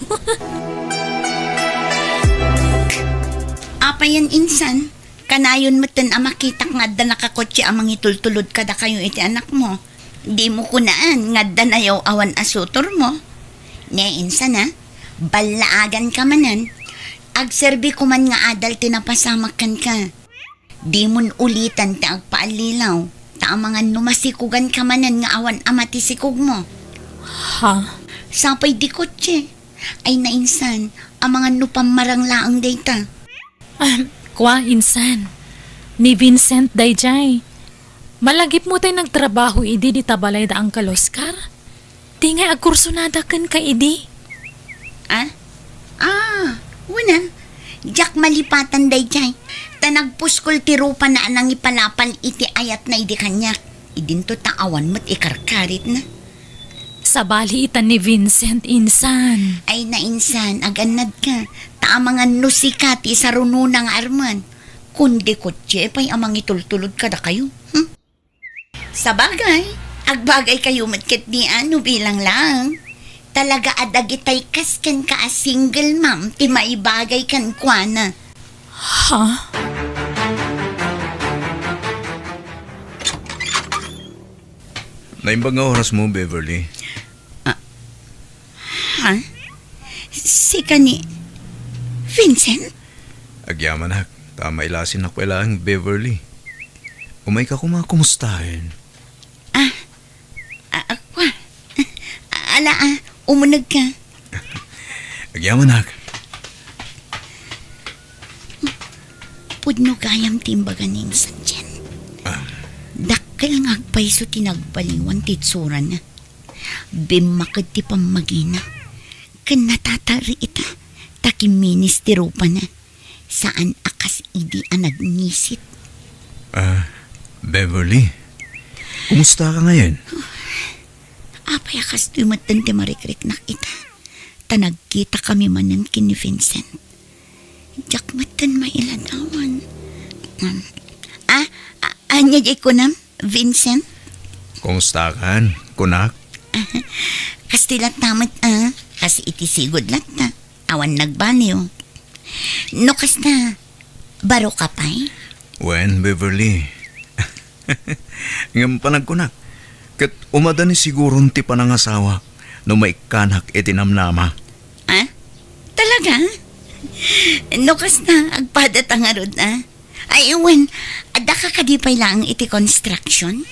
Apayen insan, kanayon metten a makitak nga adda nakakotse a mangitultulod kadakayo iti anakmo. Dimo kunaan nga adda nayaw-awan a sutormo. Ne, insan a, ballaaganka manen. Agserbi koman nga adal ti napasamak kenka. Dimon ulitan ti agpaallilaw, ta amangan no masikuganka manen nga awan ama ti sikugmo. Ha? Sapay di kotse. Ay nainsan, amangan no pammarang laeng dayta. Ah, kua, insan. Ni Vincent daydiay. Malagipmo tay nagtrabaho idi dita balay da Uncle Oscar? Ti ngay agkursunada kenka idi? Ah? Ah, wen a. Diak malipatan daydiay. Ta nagpuskol ti rupana a nangipalapal iti ayatna idi kaniak. Idinto ta awan met ikarkaritna. Sabali ita ni Vincent, insan. Ay, nainsan, agannadka. Ta amangan no sika ti sarunona nga armen. Kundi kotse pay a mangitultulod kadakayo. Hmm? Sabagay, agbagaykayo met ketdi a no bilang laeng. Talaga a dagitay kas kenka a single mom ti maibagay kenkuana. Ha? Naimbag nga orasmo, Beverly. Ah, ha? Sika ni Vincent? Agyamanak, ta mailasinak pay laeng, Beverly. Umayka koma kumustaen. Ah, ah, ah, kua. Ala, ah, umunegka. Agyamanak. Pudno gayam ti imbaga ni insan, Jen. Ah. Dakkel nga agpayso ti nagbaliwan ti itsurana. Bimmaked ti pammagina. Ken natatari ita, ta kimminis ti rupana. Saan a kas idi a nagnisit. Ah, Beverly, kumusta ka ngayon? Apay a kastoy metten ti marikriknak ita? Ta nagkitakami manen ken ni Vincent. Diak metten mailadawan. Um, ah, a-, ania diay kunam, Vincent? Kumusta kan, kunak? Kastoy latta met, ah. Kas iti sigud latta. Awan nagbaliw. No kasta, baro ka pay? Wen, Beverly. Ngem panagkunak, ket umadani siguron ti panangasawak no maikkanak iti namnama. Ah? Talaga? No kasta, agpadata ngarud, ah? Ay, wen, adda ka kadi pay laeng iti construction?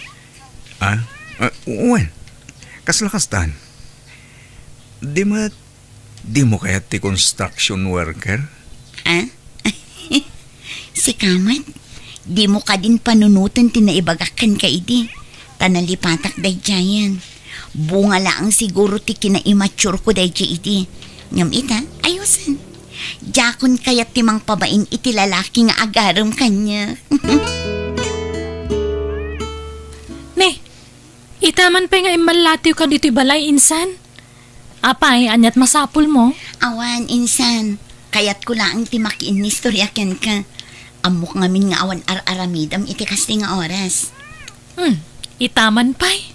Ah? Ah, wen. Kasla kastan. Di met, dimo kayat ti construction worker? Ah? Sika met, dimo kadin panunoten ti naibagak kenka idi, ta nalipatak daydiayen. Bunga laeng siguro ti kinaimmatureko daydiay idi. Ngem ita, ayusen. Diakon kayat ti mangpabain iti lalaki nga agarem kaniak. Ne, ita man pay nga immallatiwka ditoy balay, insan? Apay, ania't masapulmo? Awan, insan. Kayatko laeng ti makiinnistorya kenka. Ammok ngamin nga awan ar-aramidem iti kastoy nga oras. Hmm, ita man pay.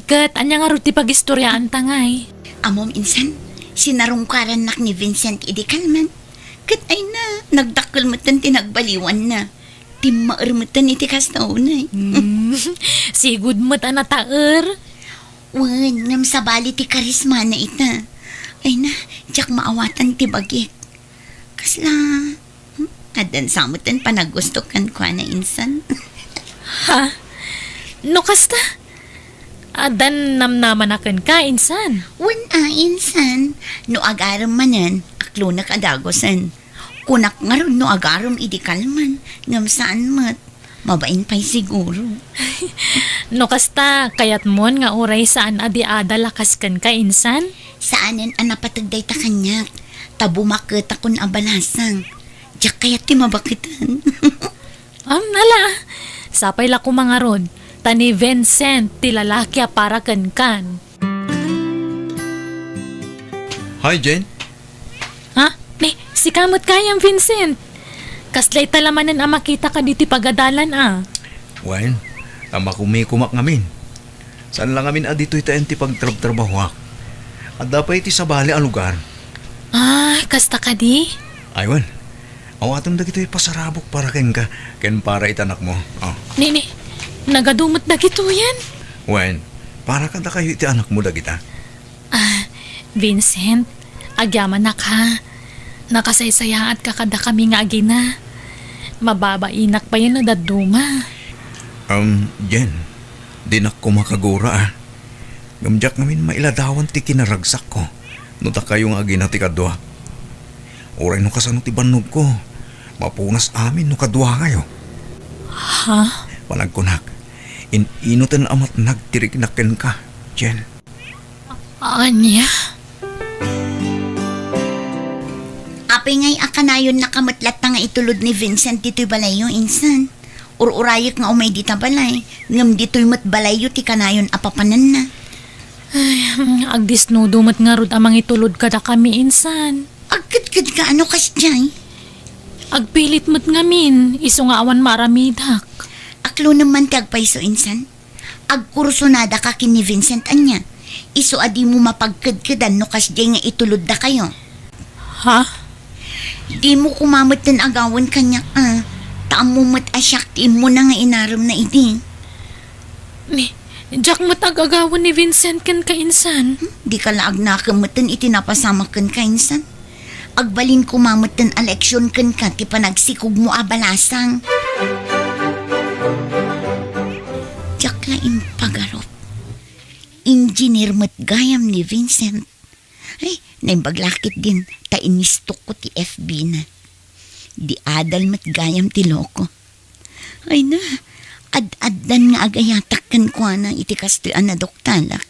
Ket ania ngarud ti pagistoryaanta ngay? Ammom, insan, sinarungkarannak ni Vincent idi kalman. Ket ay na, nagdakkel metten ti nagbaliwanna. Timmaer metten iti kasta unay. Hmm, sigud met a nataer. Wen, ngem sabali ti karismana ita. Ay na, diak maawatan ti bagik. Kasla, hmm, addan sa metten panagustok kenkuana, insan. Ha? No kasta? Addan namnamana kenka, insan? Wen a, insan. No agarem manen, aklonek a dagusen. Kunak ngarud no agarem idi kalman, ngem saan met. Mabain pay siguro. No kasta, kayatmon nga uray saan a di adal a kas kenka, insan? Saanen a napateg dayta kaniak, ta bumaketakon a balasang. Diak kayat ti mabaketan. Am, ala, sapay la koma ngarud, ta ni Vincent ti lalaki a para kenkan. Hi, Jen. Ha? Ne, sika met gayam, Vincent. Kasla ita la manen a makitaka ditoy pagadalan, a. Wen, ta makumikomak ngamin. Saan la ngamin a ditoy taen ti pagtrabtrabahoak. Adda pay iti sabali a lugar. Ah, kasta kadi? Ay, wen. Awatem dagitoy pasarabok para kenka, ken para iti anakmo. Oh. Nini, nagadu met dagitoyen? Wen, para kadakayo iti anakmo dagita. Ah, Vincent, agyamanak ha. Nakasaysayaatka kadakami nga agina. Mababainak payen no dadduma. Um, Jen, dinak koma kagura, ah. Ngem diak ngamin mailadawan ti kinaragsakko no dakayo nga agina ti kadua. Uray no kasano ti bannogko, mapunas amin no kaduakayo. Ha? Panagkunak, in-inoten a matnag ti riknak kenka, Jen. Ania? Apay ngay a kanayonnaka met latta nga itulod ni Vincent ditoy balayyo, insan? Ur-urayek nga umay dita balay, ngem ditoy met balayyo ti kanayon a papananna. Ay, agdisnudo met ngarud a mangitulod kadakami, insan. Agkedkedka a no kasdiay? Agpilit met ngamin, isu nga awan maaramidak. Aklonem man ti agpayso, insan. Agkursonadaka ken ni Vincent ania? Isu a dimo mapagkedkedan no kasdiay nga ituloddakayo. Ha? Dimo koma metten agawen kaniak a, ta ammo met a siak ti immuna nga inaremna idi. Ni, diak met ag-agawen ni Vincent kenka, insan. Hmm? Dika la agnakem metten iti napasamak kenka, insan. Agbalin koma metten a leksion kenka ti panagsikogmo a balasang. Diak la impagarup. Engineer met gayam ni Vincent. Ay, naimbag la ketdin ta inistokko ti F B na. Di adal met gayam ti loko. Ay na, ad-addan nga agayatak kenkuana iti kastoy a naduktalak.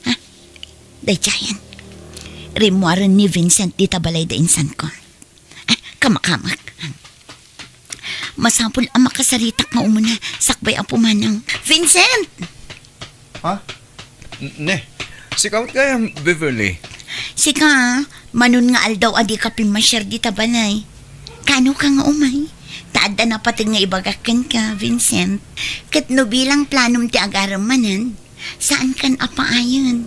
Ha? Daydiayen. Rimmuaren ni Vincent dita balay da insanko. Ah, kamakamak. Masapul a makasaritak nga umuna, sakbay Apo Manang. Vincent! Ha? N-, ne, sika met gayam, Beverly. Sika, manon nga aldaw a dika pimmasiar dita balay. Kano ka nga umay? Ta adda napateg nga ibagak kenka, Vincent. Ket no bilang planom ti agarem manen, saan kan a paayen.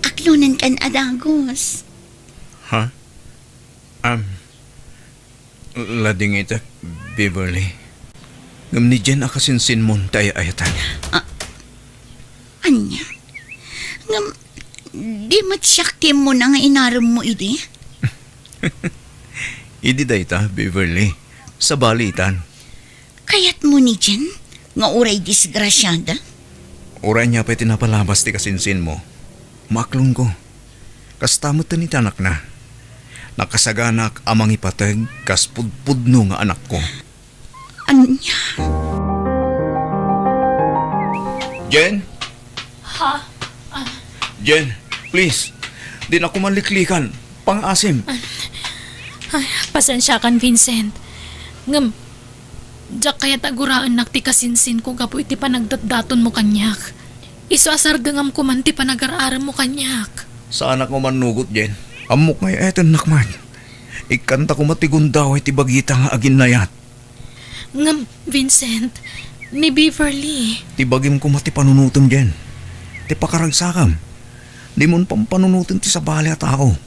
Aklonen kan a dagus. Ha? Am, ladingitek, Beverly. Ngem ni Jen a kasinsinmon ti ay-ayatan. Ah, ania? Ngem, di met siak ti immuna nga inaremmo idi? Idi dayta, Beverly. Sabali itan. Kayatmo ni Jen nga uray disgrasiada? Uray ania pay ti napalabas ti kasinsinmo, maaklonko. Kasta met ti anakna. Nakasaganak a mangipateg kas pudpudno nga anakko. Ania? Jen? Ha? Ah. Jen, please. Dinak koma liklikan. Pangaasim. Ay, pasensiakan, Vincent. Ngem, diak kayat a guraennak ti kasinsinko gapu iti panagdatdatonmo kaniak. Isu a sardengam koman ti panagar-aremmo kaniak. Saanak nga mannugot, Jen. Ammok nga ay-ayatennak man. Ikkanta koma ti gundaway ti bagita nga aginnayat. Ngem, Vincent, ni Beverly. Ti bagim koma ti panunotem, Jen. Ti pakaragsakam. Dimon pampanunoten ti sabali a tao.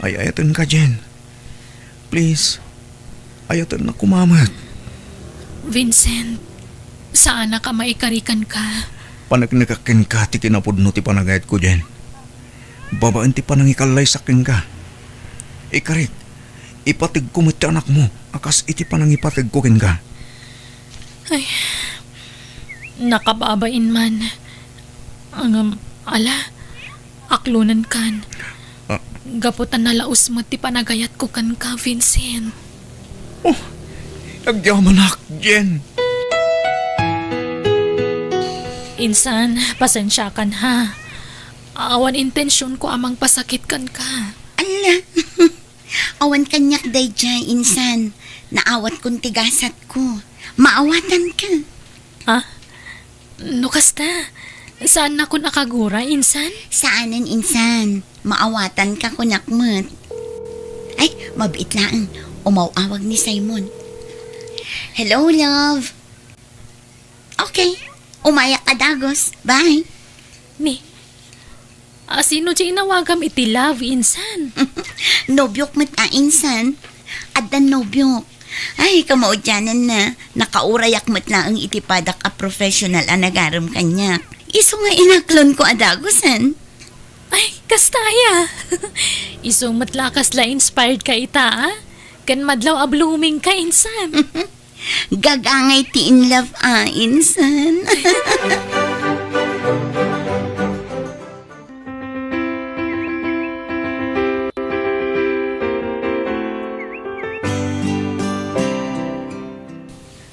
Ay-ayatenka, Jen. Please, ayatennak koma met. Vincent, saanak a maikari kenka. Paneknekak kenka ti kinapudno ti panagayatko, Jen. Babaen ti panangikallaysak kenka. Ikarik, ipategko met ti anakmo a kas iti panangipategko kenka. Ay, nakababain man. Ngem, ala, aklonenkan. Ah. Gapu ta nalaus met ti panagayatko kenka, Vincent. Oh, agyamanak, Jen. Insan, pasensiakan ha. Awan intensionko a mangpasakit kenka. Ala, awan kaniak daydiay, insan. Naawatkon ti gasatko. Maawatanka. Ha? No kasta, saannakon a kagura, insan? Saanen, insan. Maawatanka, kunak met. Ay, mabiit laeng. Umaw-awag ni Simon. Hello, love. Okay. Umayak a dagus. Bye. Ni, a, sino ti inawagam iti love, insan? Nobiok met a, insan. Addan nobiok. Ay, kamaudiananna, nakaurayak met laeng iti padak a professional a nagarem kaniak. Isu nga inaklonko a dagusen. Ay, kasta aya. Isu met la kasla inspired ka ita, a? Ken madlaw a blooming ka, insan. Gagangay ti in love a, insan.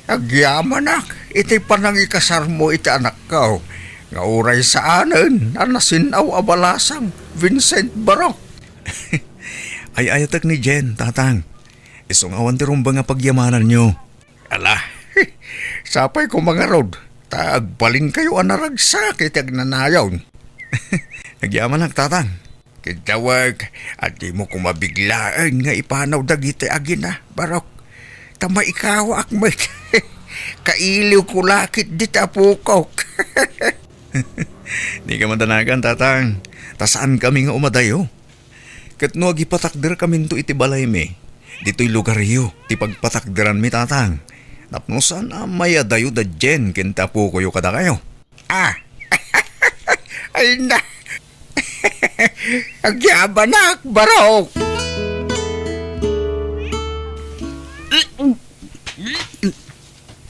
Agyamanak iti panangikasarmo iti anakko, nga uray saanen a nasin-aw a balasang, Vincent Barok. Ay-ayatek ni Jen, Tatang. Isu nga awan ti rumbeng a pagyamananyo. Ala, sapay koma ngarud, ta agbalinkayo a naragsak iti agnanayon. Agyamanak, Tatang. Ket dawek, a dimo koma biglaen nga ipanaw dagiti agina, Barok. Ta maikawak met. Kailiwko la ketdi ti apokok. Dika madanagan, Tatang. Ta saankami nga umadayo. Ket no agipatakderkaminto iti balaymi, ditoy lugaryo ti pagpatakderanmi, Tatang, tapno saan a mayadayo da Jen ken ti apokoyo kadakayo. Ah! Ay na! Agyamanak, Barok!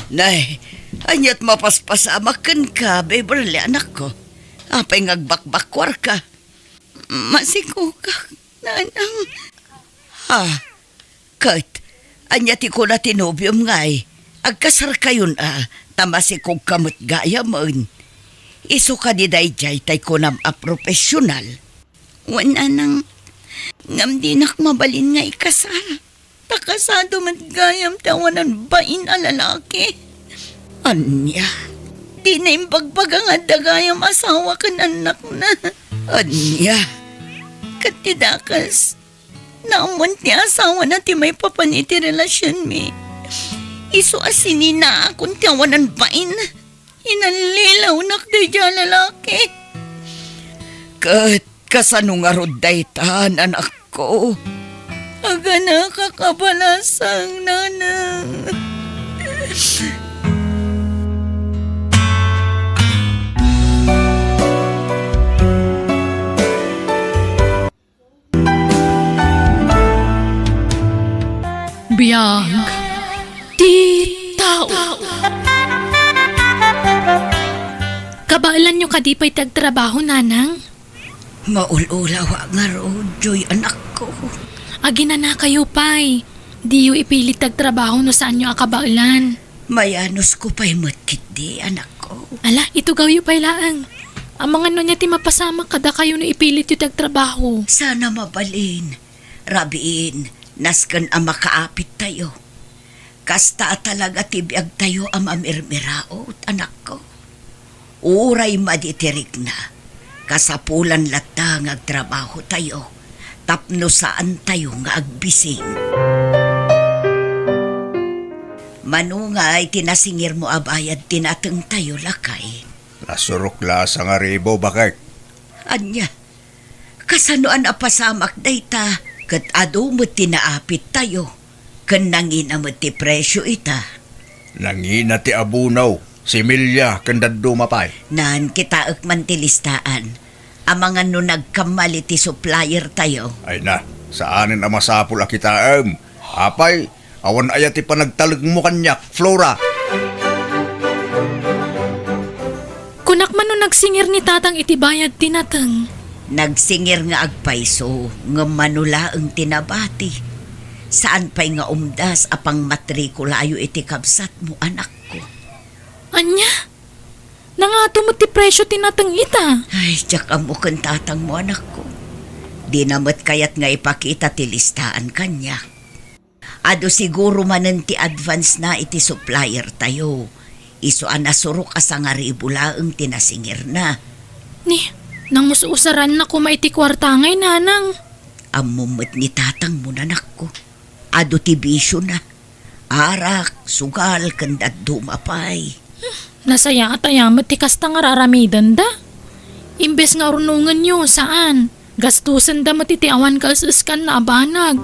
Nay, ania't mapaspasamak kenka, Beverly, anakko? Apay nga agbakbakkuarka? Masikogak, nanang. Ha? Ket, ania ti kuna ti nobiom ngay? Agkasarkayon a, ta masikogka met gayamen. Isu kadi daydiay tay kunam a profesional? Wen, nanang, ngem dinak mabalin nga ikasar. Ta Kasado met gayam ti awanan bain a lalaki. Ania? Dina imbagbaga nga adda gayam asawa ken annakna. Ania? Ket ti dakes, naammoan ti asawana ti maipapan iti relasionmi. Isu a sininaakon ti awanan bain. Inallilawnak daydiay a lalaki. Ket kasano ngarud dayta, anakko? Aganaka kabalasang, nanang. Biag ti tao. Kabaelanyo kadi pay ti agtrabaho, nanang? Maul-ulawa ngarud, Joy, anakko. Aginanakayo pay. Diyo ipilit ti agtrabaho no saanyo a kabaelan. Mayanusko pay met ketdi, anakko. Ala, itugawyo pay laeng. Amangan no ania ti mapasamak kadakayo no ipilityo ti agtrabaho. Sana mabalin. Rabiin, nasken a makaapittayo. Kasta a talaga ti biagtayo a mamirmiraot, anakko. Uray madi ti rikna, kasapulan latta nga agtrabahotayo tapno saantayo nga agbising. Mano ngay ti nasingirmo a bayad ti natengtayo, lakay? Nasurok la a sangaribu, bakek. Ania? Kasano a napasamak dayta ket adu met ti naapittayo, ken nangina met ti presio ita? Nangina ti abono, similya, ken dadduma pay. Nan, kitaek man ti listaan. Amangan no nagkamali ti suppliertayo. Ay na, saanen a masapul a kitaem. Apay, awan aya ti panagtalekmo kaniak, Flora? Kunak man no nagsingir ni Tatang iti bayad ti nateng. Nagsingir nga agpayso, ngem mano laeng ti nabati. Saan pay nga umdas a pangmatrikulayo iti kabsatmo, anakko. Ania? Nangato met ti presio ti nateng ita? Ay, diak ammo ken tatangmo, anakko. Dina met kayat nga ipakita ti listaan kaniak. Adu siguro manen ti advance na iti supplier tayo. Isu a nasurok a sangaribu laeng ti nasingirna. Ni, nangus-usaran na koma iti kuarta ngay, nanang. Ammom met ni tatangmo, anakko. Adu ti bisio na. Arak, sugal, ken dadduma pay. Nasayaat aya met ti kasta nga ar-aramidenda. Imbes nga urnongenyo, saan. Gastosenda met iti awan kaes-eskanna a banag.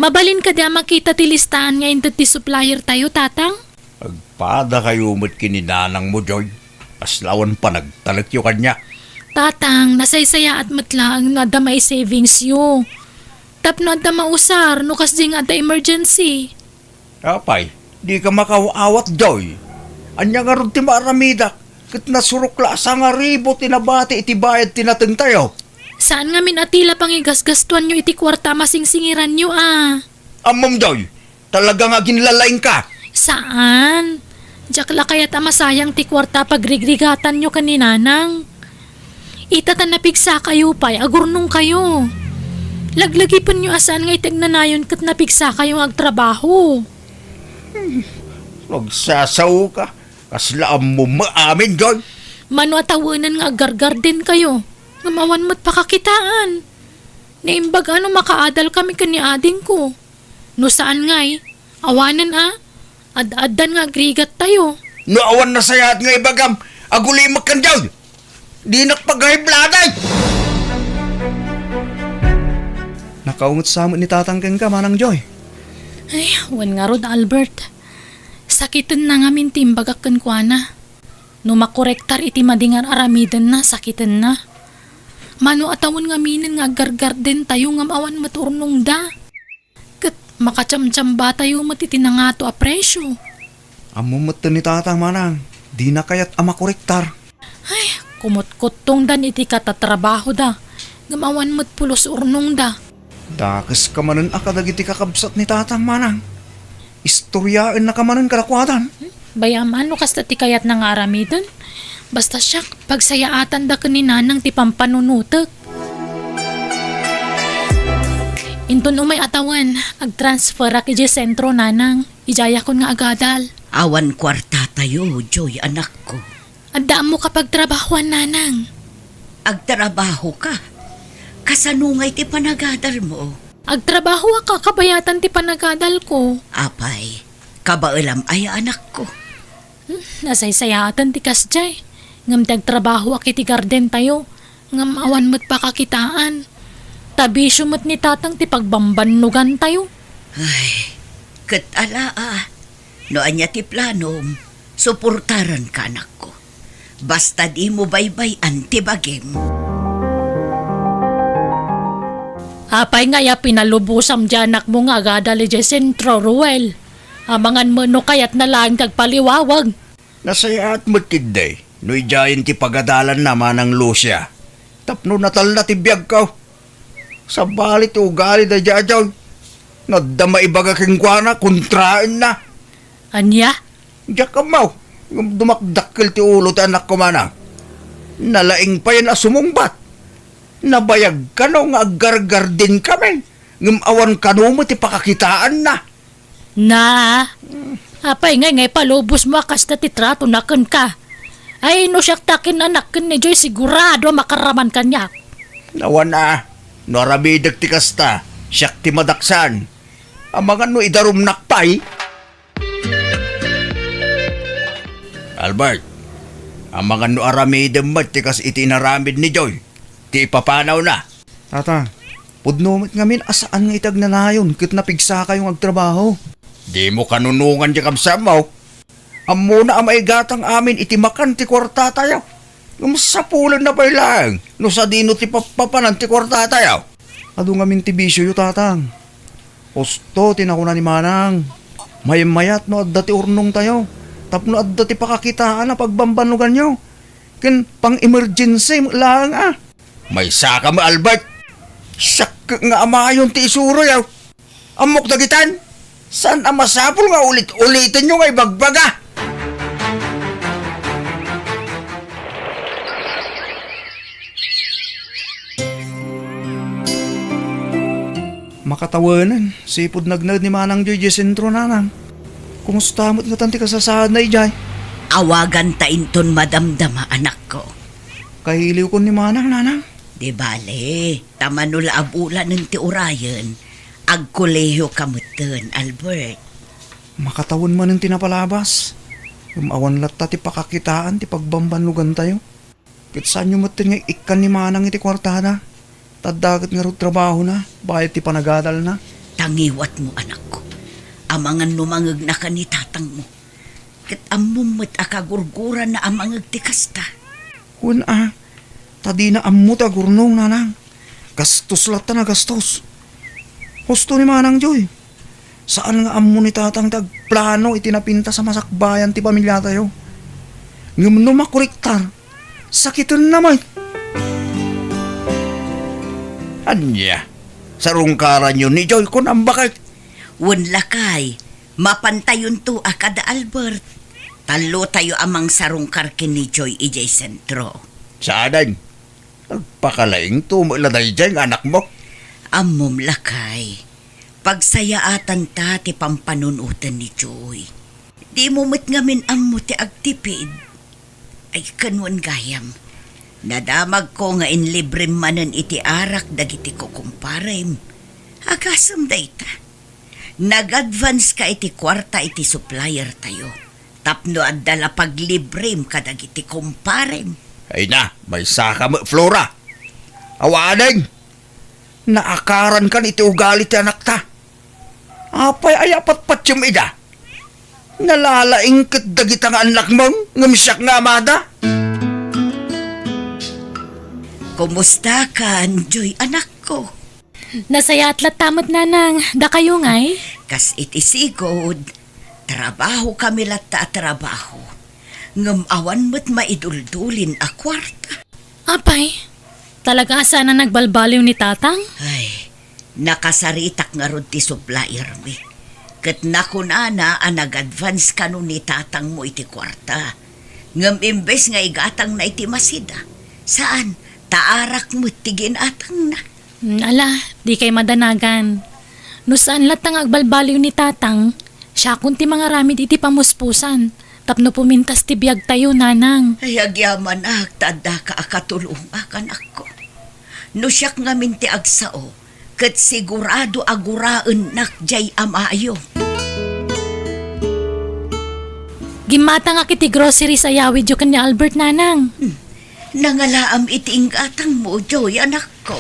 Mabalin kadi a makita ti listaan nga inted ti supplier tayo, Tatang? Agpadakayo met ken ni nanangmo, Joy. Kasla awan panagtalekyo kaniak. Tatang, nasaysayaat met laeng no adda mai-savingsyo. Tapno adda mausar no kasdi nga adda emergency. Apay, dika makaaw-awat, Joy. Ania ngarud ti maaramidak? Ket nasurok la a sangaribu ti nabati iti bayad ti natengtayo. Saan ngamin a ti la pangigasgastuanyo iti kuarta a masingsingiranyo a. Ammom, Joy, talaga nga aginlalaingka. Saan. Diak la kayat a masayang ti kuarta a pagrigrigatanyo ken ni nanang. Ita ta napigsakayo pay, agurnongkayo. Laglagipenyo a saan nga iti agnanayon ket napigsakayo nga agtrabaho. Hmm, nagsasaoka. Kasla ammom amin, Joy. Mano a tawenen nga aggargardenkayo, ngem awan met pakakitaan. Naimbag a no makaadalkami ken ni adingko. No saan ngay, awanen a, ad-addan nga agrigattayo. No awan nasayaat nga ibagam, agulimek ken Joy. Dinak pagaibladi! Nakaunget sa met ni Tatang kenka, Manang Joy. Ay, wen ngarud, Albert. Sakitenna ngamin ti imbagak kenkuana. No makorektar iti madi nga ar-aramidenna, sakitenna. Mano a tawen ngaminen nga aggargardentayo ngem awan met urnongda. Ket makachamchambatayo met iti nangato a presio. Ammom metten ni Tatang, Manang, dina kayat a makorektar. Ay, kumutkuttongdan iti katatrabahoda, ngem awan met pulos urnongda. Dakeska manen a kadagiti kakabsat ni Tatang, Manang. Istoriaennaka manen kadakuada. Bay-am a no kasta ti kayatna nga aramiden. Basta siak, pagsayaatanda ken ni Nanang ti pampanunotek. Inton umay a tawen, agtransferak idiay sentro, nanang. Idiayakon nga agadal. Awan kuartatayo, Joy, anakko. Adda ammoka pagtrabahoan, nanang. Agtrabahoka? Kasano ngay ti panagadalmo? Agtrabahoak a kabayatan ti panagadalko. Apay, kabaelam aya, anakko? Hmm, nasaysayaatan ti kasdiay. Ngem ti agtrabahoak iti gardentayo, ngem awan met pakakitaan. Ta bisio met ni Tatang ti pagbambannugantayo. Ay, ket ala a, no ania ti planom, suportaranka, anakko. Basta dimo baybay-an ti bagim. Apay ngay a pinalubosam ti anakmo nga agadal idiay sentro, Ruel? Amangan met no kayatna laeng ti agpaliwawag. Nasayaat met ketdi no idiayen ti pagadalanna, Manang Lucia, tapno natalna ti biagko. Sabali ti ugali daydiay a Joy. No adda maibaga kenkuana, kontraenna. Ania? Diak ammo, ngem dumakdakkel ti ulo ti anakko, manang. Nalaing payen a sumungbat. Nabayag kano nga aggargardenkami, ngem awan kano met ti pakakitaanna. Na, apay ngay nga ipalubosmo a kasta ti tratona kenka? Ay, no siak ti akin-anak ken ni Joy, sigurado a makaraman kaniak. Awan a, no aramidek ti kasta, siak ti madaksan. Amangan no idarumnak pay. Albert, amangan no aramidem met ti kas iti inaramid ni Joy, ti ipapanawna. Tata, pudno met ngamin a saan nga iti agnanayon ket napigsakayo nga agtrabaho. Dimo kanunongan ti kabsatmo. Ammona a maigatang amin iti makan ti kuartatayo. Ngem sapulenna pay laeng no sadino ti pappapanan ti kuartatayo. Adu ngamin ti bisioyo, Tatang. Husto ti nakuna ni Manang. Maymayat no adda ti urnongtayo tapno adda ti pakakitaan a pagbambannoganyo ken pang-emergency met laeng a. Maysaka met, Albert. Siak nga amayon ti isuroyo. Ammok dagitan. Saan a masapul nga ulit-ulitenyo nga ibagbaga. Makatawenen, sipud nagnaed ni Manang Joy idiay sentro, nanang. Kumusta met ngatan ti kasasaadna idiay? Awaganta inton madamdama, anakko. Kailiwkon ni Manang, nanang. Di bale, ta mano la a bulanen ti urayen, agkolehiyoka metten, Albert. Makatawen manen ti napalabas. Ngem awan latta ti pakakitaan ti pagbambannogantayo. Ket saanyo metten nga ikkan ni Manang iti kuartada. Ta adda ket ngarud trabahona, bayad ti panagadalna. Tangiwatmo, anakko. Amangan no mangegnaka ni tatangmo. Ket ammom met a kagurgurana a mangeg ti kasta. Wen a, ta dina ammo ti agurnong, nanang. Gastos latta a gastos. Husto ni Manang Joy. Saan nga ammo ni tatang ti agplano iti napintas a masakbayan ti pamiliatayo. Ngem no makuriktar, sakitenna met. Ania? Sarungkaranyo ni Joy, kunam, baket? Wen, lakay, mapantayonto a kada Albert. Tallotayo a mangsarungkar ken ni Joy idiay sentro. Saanen? Agpakalaingto met la daydiay nga anakmo. Ammom, lakay, pagsayaatanta ti pampanunoten ni Joy. Dimo met ngamin ammo ti agtipid. Ay, ken wen gayam, nadamagko nga inlibrem manen iti arak dagiti kukumparem. Agasem dayta. Nag-advance ka iti kuarta iti supplier tayo. Tapno adda la paglibrem kadagiti kumparem. Ay na, maysaka met, Flora. Awanen, naakaran kan iti ugali ti anakta. Apay aya a patpatiem ida? Nalalaing ket dagita nga annakmo, ngem siak nga amada. Kumusta kan, Joy, anakko? Nasayaat latta met, nanang. Dakayo ngay? Kas iti sigud, trabaho kami latta a trabaho. Ngem awan met maiduldulin a kuarta. Apay, talaga a saan a nagbalbaliw ni tatang? Ay, nakasaritak ngarud ti suppliermi. Ket nakunana a nag-advance kano ni tatangmo iti kuarta. Ngem imbes nga igatangna iti masida, saan, ta arak met ti ginatangna. Hmm, ala, Dikay madanagan. No saan latta nga agbalbaliw ni Tatang, siakon ti mangaramid iti pamuspusan tapno pumintas ti biagtayo, Nanang. Ay, agyamanak ta addaka a katulongak, anakko. No siak ngamin ti agsao, ket sigurado a guraennak diay amayo. Gimmatangak iti groceries a yawidyo ken ni Albert, Nanang. Hmm. Nangalaam iti inggatangmo, Joy, anakko.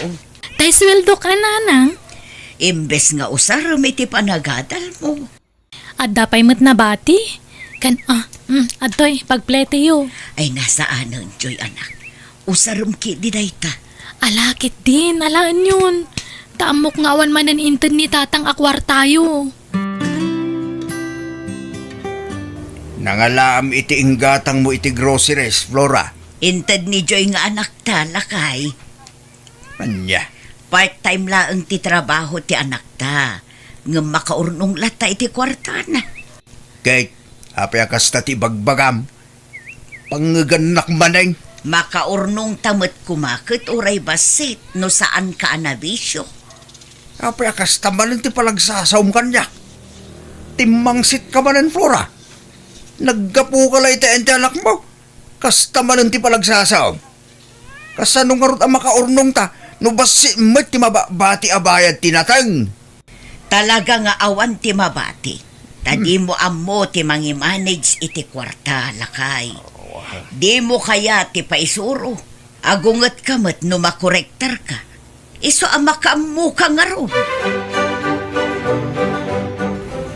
Tay sueldo ka, Nanang? Imbes nga usarem iti panagadalmo. Adda pay met nabati? Ken, ah, mm, adtoy, pagpleteyo. Ay, nasaanen, Joy, anak. Usarem ketdi dayta. Ala ketdin, alaenyon. Ta ammok nga awan manen inted ni Tatang a kuartayo. Nangalaam iti inggatangmo iti groceries, Flora. Inted ni Joy nga anakta, lakay. Ania? Part-time laeng ti trabaho ti anakta, ngem makaurnong latta iti kuartana. Kay, apay a kasta ti ibagbagam? Pangngegannak manen. Makaurnongta met koma ket uray bassit no saanka a nabisio. Apay a kasta manen ti palagsasaom kaniak? Timmangsitka manen, Flora. Naggapuka la iti ayan ti anakmo. Kasta manen ti palagsasaom. Kasano ngarud a makaurnongta no bassit met ti mababati a bayad ti nateng? Talaga nga awan ti mabati. Ta Hmm. dimo ammo ti mangimanage iti kuarta, lakay. Dimo kayat ti paisuro. Agungetka met no makorektarka. Isu a makaammoka ngarud.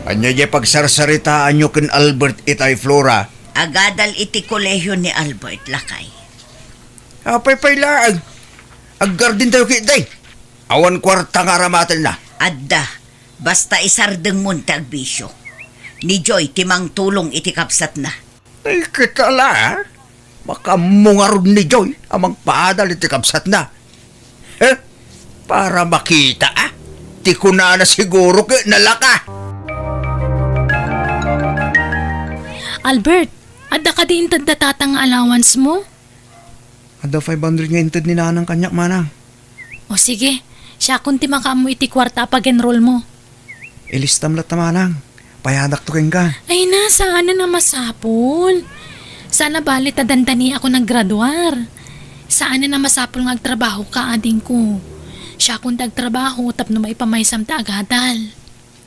Ania diay pagsarsaritaanyo ken Albert itay, Flora? Agadal iti kolehio ni Albert, lakay. Apay pay laeng? Aggardentayo ketdi. Awan kuarta nga aramatenna. Adda. Basta isardengmon ti agbisio. Ni Joy ti mangtulong iti kabsatna. Ay, kita la, ah. Makaammo ngarud ni Joy a mangpaadal iti kabsatna. Eh, para makita, ah. Ti kunana siguro ket nalaka. Albert, adda kadi inted da Tatang nga allowance mo? Adda five hundred nga inted ni Nanang kaniak, Manang. O sige, siakon ti makaammo iti kuarta a pag-enroll mo. Ilistam latta, Manang. Payadakto kenka. Ay na, saanen a masapul. Saan a bali ta dandaniakon aggraduar. Saanen a masapul nga agtrabahoka, adingko. Siakon ti agtrabaho tapno maipamaysam ti agadal.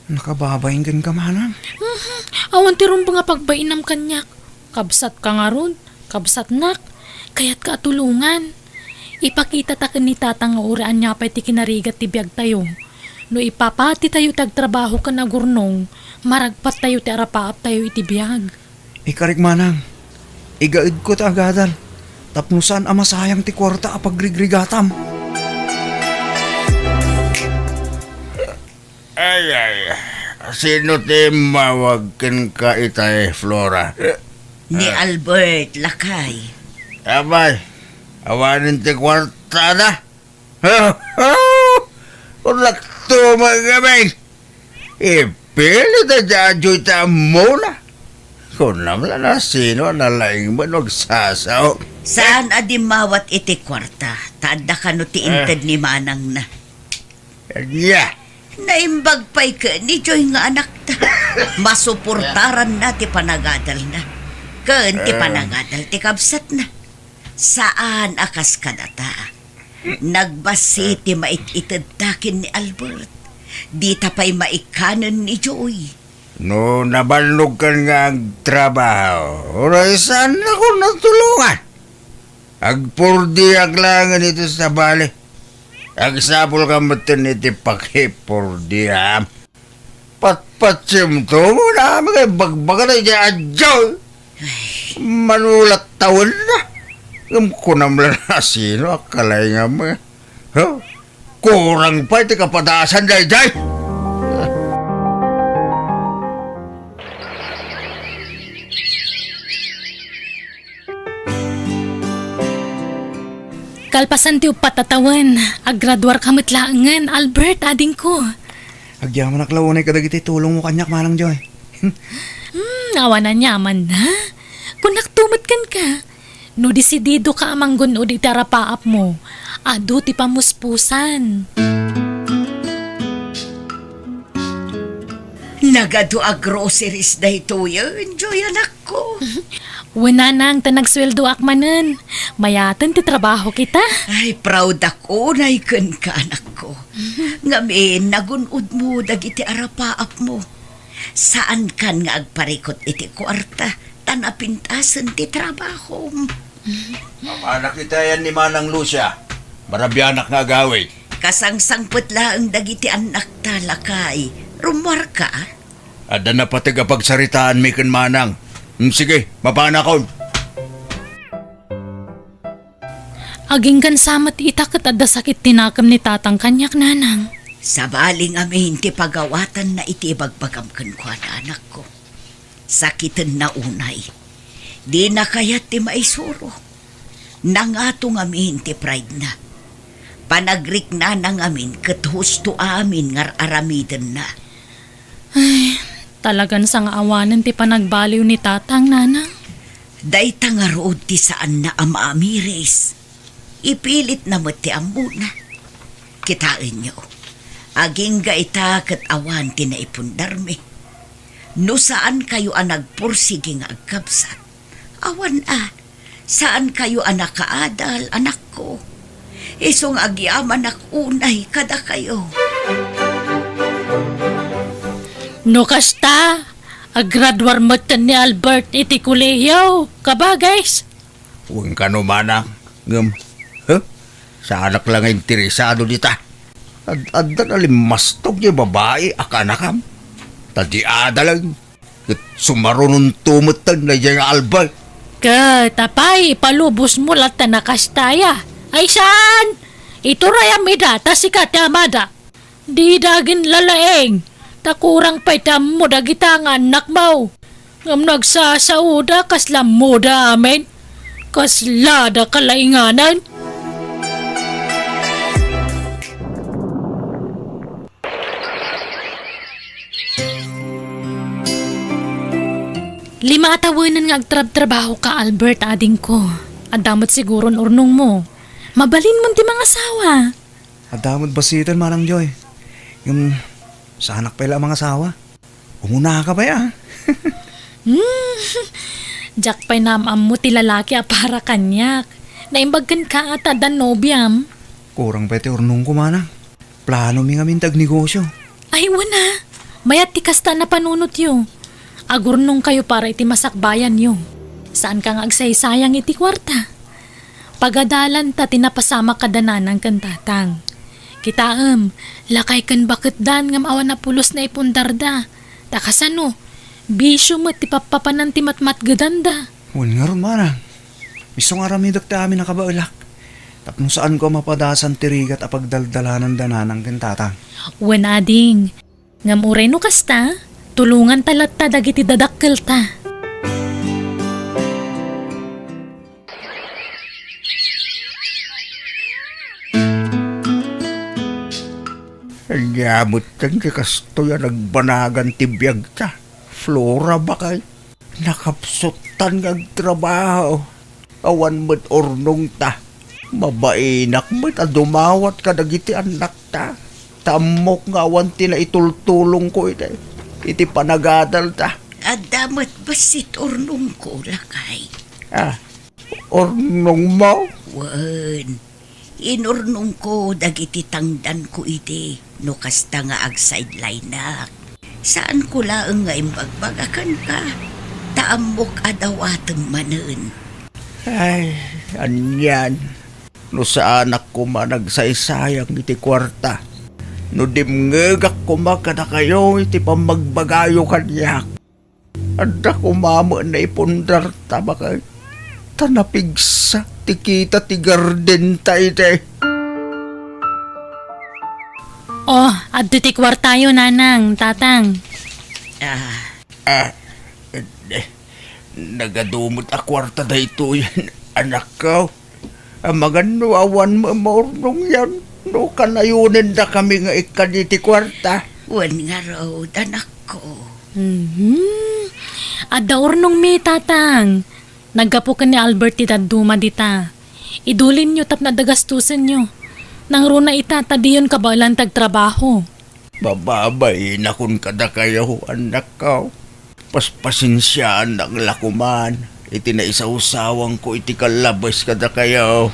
Nakababain kenka, Manang. Mhm. Awan ti rumbeng a pagbainam kaniak. Kabsatka ngarud, kabsatnak, kayatka a tulongan. Ipakitata ken ni Tatang nga uray ania pay ti kinarigat ti biagtayo. No ipapatitayo ti agtrabaho ken agurnong, maragpattayo ti arapaaptayo iti biag. Ikarik, Manang. Igaedko ti agadal. Tapno saan a masayang ti kuarta a pagrigrigatam. Ay, ay, sino ti immawag kenka itay, Flora? Ni Ah. Albert, lakay. Abay, awanen ti kuartada. Kunakto, mga gabi. Ipilit a diadyo iti ammona. Kunam la no sino a nalaing man no agsasao. Saan a dimmawat iti kuarta, ta adda kano ti Eh. inted ni manangna. Ania? Naimbag pay ken ni Joy nga anakta. Masuportaranna ti panagadalna. Ken ti Eh. panagadal ti kabsatna. Saan a kas kadata. Nagbassit ti mait-itedta ken ni Albert. Dita pay maikkanen ni Joy. No nabannogkan nga agtrabaho, uray saannakon a tulongan. Agpurdiak laengen iti sabali. Agsapulka metten iti pakipordiam. Patpatsiemto mo na amin nga ibagbagana iti adyo. Ay. Manulat tawenna. Ngem kunam la no sino a kalaingam. Huh? Kurang pay ti kapadasan daydiay. Kalpasan ti uppat a tawen, aggraduarka met laengen, Albert, adingko. Agyamanak la unay kadagiti tulongmo kaniak, Manang Joy. Hmm, awan aniamanna. Kunakto met kenka. No desididoka a manggun-od iti arapaapmo, adu ti pamuspusan. Nagadu a groceries daytoyen, Joy, anakko. Wen, nanang, ta nagsueldoak manen. Mayaten ti trabaho kita. Ay, proud ak unay kenka, anakko. Ngamin, nagun-odmo dagiti arapaapmo. Saankan nga agparikut iti kuarta, ta napintasen ti trabahom. Apanak itayan ni Manang Lucia. Marabianak nga agawid. Kasangsangpet laeng dagiti annakta, lakay. Rummuarka? Adda napateg a pagsaritaanmi ken Manang. Mm, sige, mapanakon. Aginggan sa met ita ket adda sakit ti nakem ni tatang kaniak, nanang. Sabali ngamin ti pagawatanna iti ibagbagam kenkuana, anakko. Sakitenna unay. Dina kayat ti maisuro. Nangato ngamin ti pride-na. Panagriknana ngamin ket husto amin nga ar-aramidenna. Ay, talagan sa nga awanen ti panagbaliw ni tatang, nanang. Dayta ngarud ti saanna a maamiris. Ipilitna met ti ammona. Kitaenyo, agingga ita ket awan ti naipundarmi. No saankayo a nagpursigi nga agkabsat, awan a, saankayo a nakaadal, anakko. Isu nga agyamanak unay kadakayo. No kasta, agraduar metten ni Albert iti kolehiyo, kabagis. Wen kano, manang, ngem, huh? Saanak la nga interesado dita. Ad-, adda nalimmastog diay babai a kaanakam. Ta di ada laeng, ket sumarunonto metten daydiay nga Albert. Ket apay, ipalubosmo latta a kasta aya? Ay saan! Iturayam ida, ta sika ti amada. Dida aginlalaing, ta kurang pay ti ammo dagita nga annakmo. Ngem no agsasaoda, kasla ammoda amin. Kaslada kalainganan. Lima a tawenen nga agtrabtrabahoka, Albert, adingko. Adda met siguron urnongmo. Mabalinmon ti mangasawa. Adda met bassiten, Manang Joy. Ngem, saanak pay la a mangasawa. Umunaka pay, a. Hmm, diak pay naam-ammo ti lalaki a para kaniak. Naimbag kenka a ta adda nobiam. Kurang pay ti urnongko, manang. Planomi ngamin ti agnegosio. Ay, wen a. Mayat ti kasta a napanunotyo. Agurnongkayo para iti masakbayanyo. Saanka nga agsaysayang iti kuarta. Pagadalanta ti napasamak kada nanang ken tatang. Kitaem, lakay ken baketdan ngem awan a pulos naipundarda. Ta kasano, bisio met ti pappapanan ti matmatgedanda. Wen ngarud, manang. Isu nga aramidek ti amin a kabaelak. Tapno saanko a mapadasan ti rigat a pagdaldalanan da nanang ken tatang. Wen, ading. Ngem uray no kasta, tulonganta latta dagiti dadakkelta. Ania metten ti kastoy a nagbanagan ti biagta, Flora, bakay? Nakapsuttan nga agtrabaho. Awan met urnongta. Mabainak met a dumawat kadagiti annakta. Ta ammok nga awan ti naitultulongko iti, iti panagadalda. Adda met bassit urnongko, lakay. Ah, urnongmo? Wen. Inurnongko dagiti tangdanko idi no kasta nga agsideline-ak. Saanko laeng nga imbagbaga kenka, ta ammok a dawatem manen. Ay, anian, no saanak koma nagsaysayang iti kuarta, no dimngegak koma kadakayo iti pammagbagayo kaniak. Adda koma met naipundarta, bakay. Ta napigsa ti kita ti gardenta iti. Oh, adda ti kuartayo, nanang, tatang. Ah. Ah, eh, nagadu met a kuarta daytoy, anakko. Amangan no awan maurnongyan, no kanayonendakami nga ikkan iti kuarta. Wen ngarud, anakko. Mhm. Adda urnongmi, tatang. Naggapu ken ni Albert ti dadduma dita. Idulinyo tapno adda gastusenyo. Nangruna ita ta diyon kabaelan ti agtrabaho. Mababainakon kadakayo, annakko. Paspasensiaanak la koman iti naisawsawangko iti kallabes kadakayo.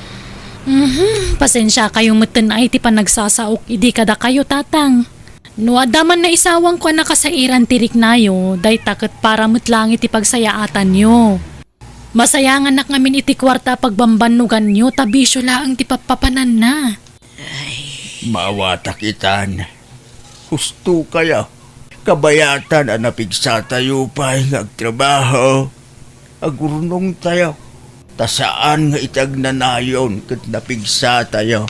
Mhm, pasensiakayo metten ay ti panagsasaok idi kadakayo, Tatang. No adda man naisawangko a nakasairan ti riknayo, dayta ket para met laeng iti pagsayaatanyo. Masayanganak ngamin iti kuarta a pagbambannoganyo, ta bisio laeng ti pappapananna. Ay. Maawatak itan. Husto kayo. Kabayatan a napigsatayo pay nga agtrabaho. Agurnongtayo. Ta saan nga iti agnanayon ket napigsatayo.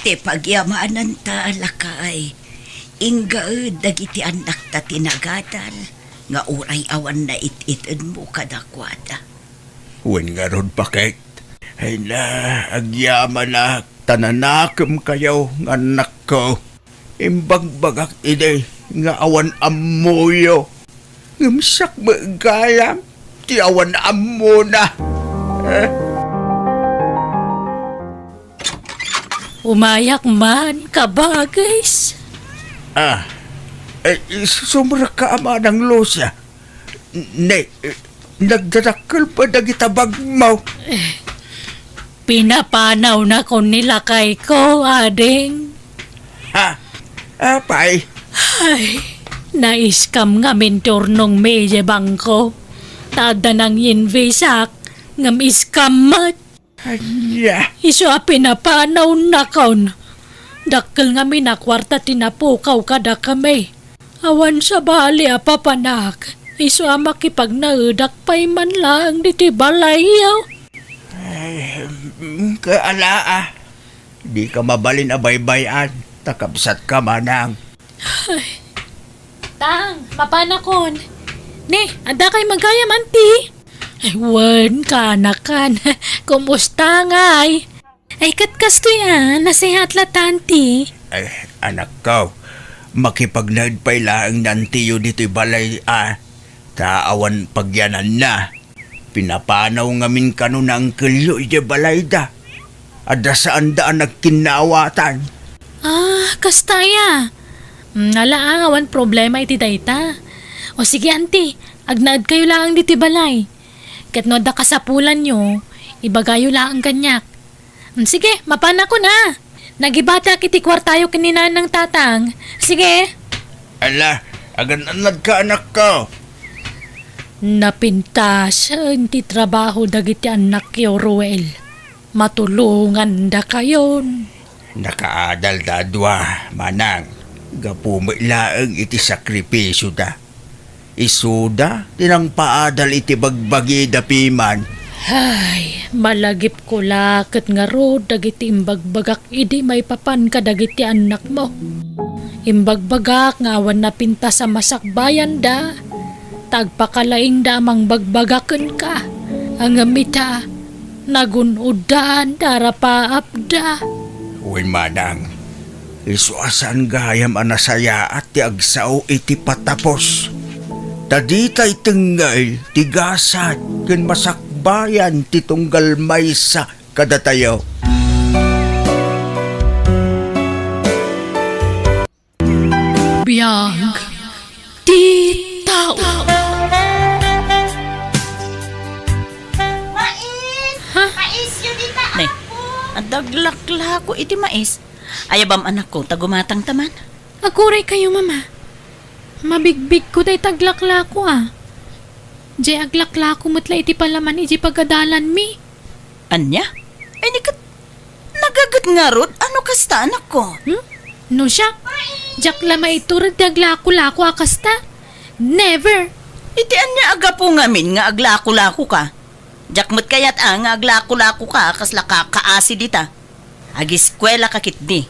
Ti pagyamananta, lakay, inggaed dagiti annakta ti nagadal nga uray awan nait-itenmo kadakuada. Wen ngarud, paket. Ay na, agyamanak, ta nanakemkayo nga annakko. Imbagbagak idi nga awan ammoyo. Ngem siak met gayam ti awan ammona. Eh? Umayak man, kabagis. Ah, eh, sumrekka a manang Lucia. Ne, eh, nagdadakkel pay dagita bagmo. Pinapanawnakon ni lakayko, ading. Ha? Apay? Ay, na-scam ngamin ti urnongmi idiay bangko. Ta adda nangyenvisak, ngem scam met. Ania? Isu a pinapanawnakon. Dakkel ngamin a kuarta ti napukaw kadakami. Awan sabali a papanak. Isu a makipagnaedak pay man laeng ditoy balayyo. Ay, mm, kaala a. Dika mabalin a baybay-an, ta kabsatka manang. Ay. Tang, mapanakon. Ne, adda kay magayam, anti? Ay, wen, kaanakan. Kumusta ngay? Ay, ket kastoy a, nasehat la ta, anti. Ay, anakko, makipagnaed pay laeng ni antiyo ditoy balay a, ta awan pagyananna. Pinapanaw ngamin kano ni angkelyo idiay balayda. Adda saanda a nagkinnaawatan. Ah, kasta aya. Mm, ala, ah, awan problema iti dayta. O sige, anti, agnaedkayo laeng ditoy balay. Ket no adda kasapulanyo, ibagayo laeng kaniak. Mm, sige, mapanakon a. Nagibatak iti kuartayo ken ni Nanang, Tatang. Sige. Ala, agan-annadka, anakko. Napintasen ti trabaho dagiti annakyo, Ruel. Matulongandakayon. Nakaadalda a dua, manang. Gapu met laeng iti sakripisioda. Isuda ti nangpaadal iti bagbagida piman. Ay, malagipko la ket ngarud dagiti imbagbagak idi maipapan kadagiti annakmo. Imbagbagak nga awan napintas a masakbayanda, ta agpakalaingda a mangbagbaga kenka. Ngem ita, nagun-oddan ti arapaapda. Wen manang, isu a saan gayam a nasayaat ti agsao iti patapos. Ta ditay tengngel ti gasat ken masakbayan ti tunggal maysa kadatayo. Biag ti tao. Mais! Ha? Mais, Yudita, ne, apo! Adda aglaklako iti mais. Ayabam, anakko, ta gumatangta man. Aguray kayo, Mama. Mabigbigko dayta aglaklako, a. Jay aglaklako met la iti palaman iti pagadalanmi. Ania? Ay, ni ket nagaget ngarud? Ano kasta, anakko? Hmm? No siak, diak la maiturod ti aglakolako a kasta. Never! Iti ania a gapu ngamin nga aglakolakoka? Diak met kayat a nga aglakolakoka a kasla kakaasi dita. Agiskuelaka ketdi.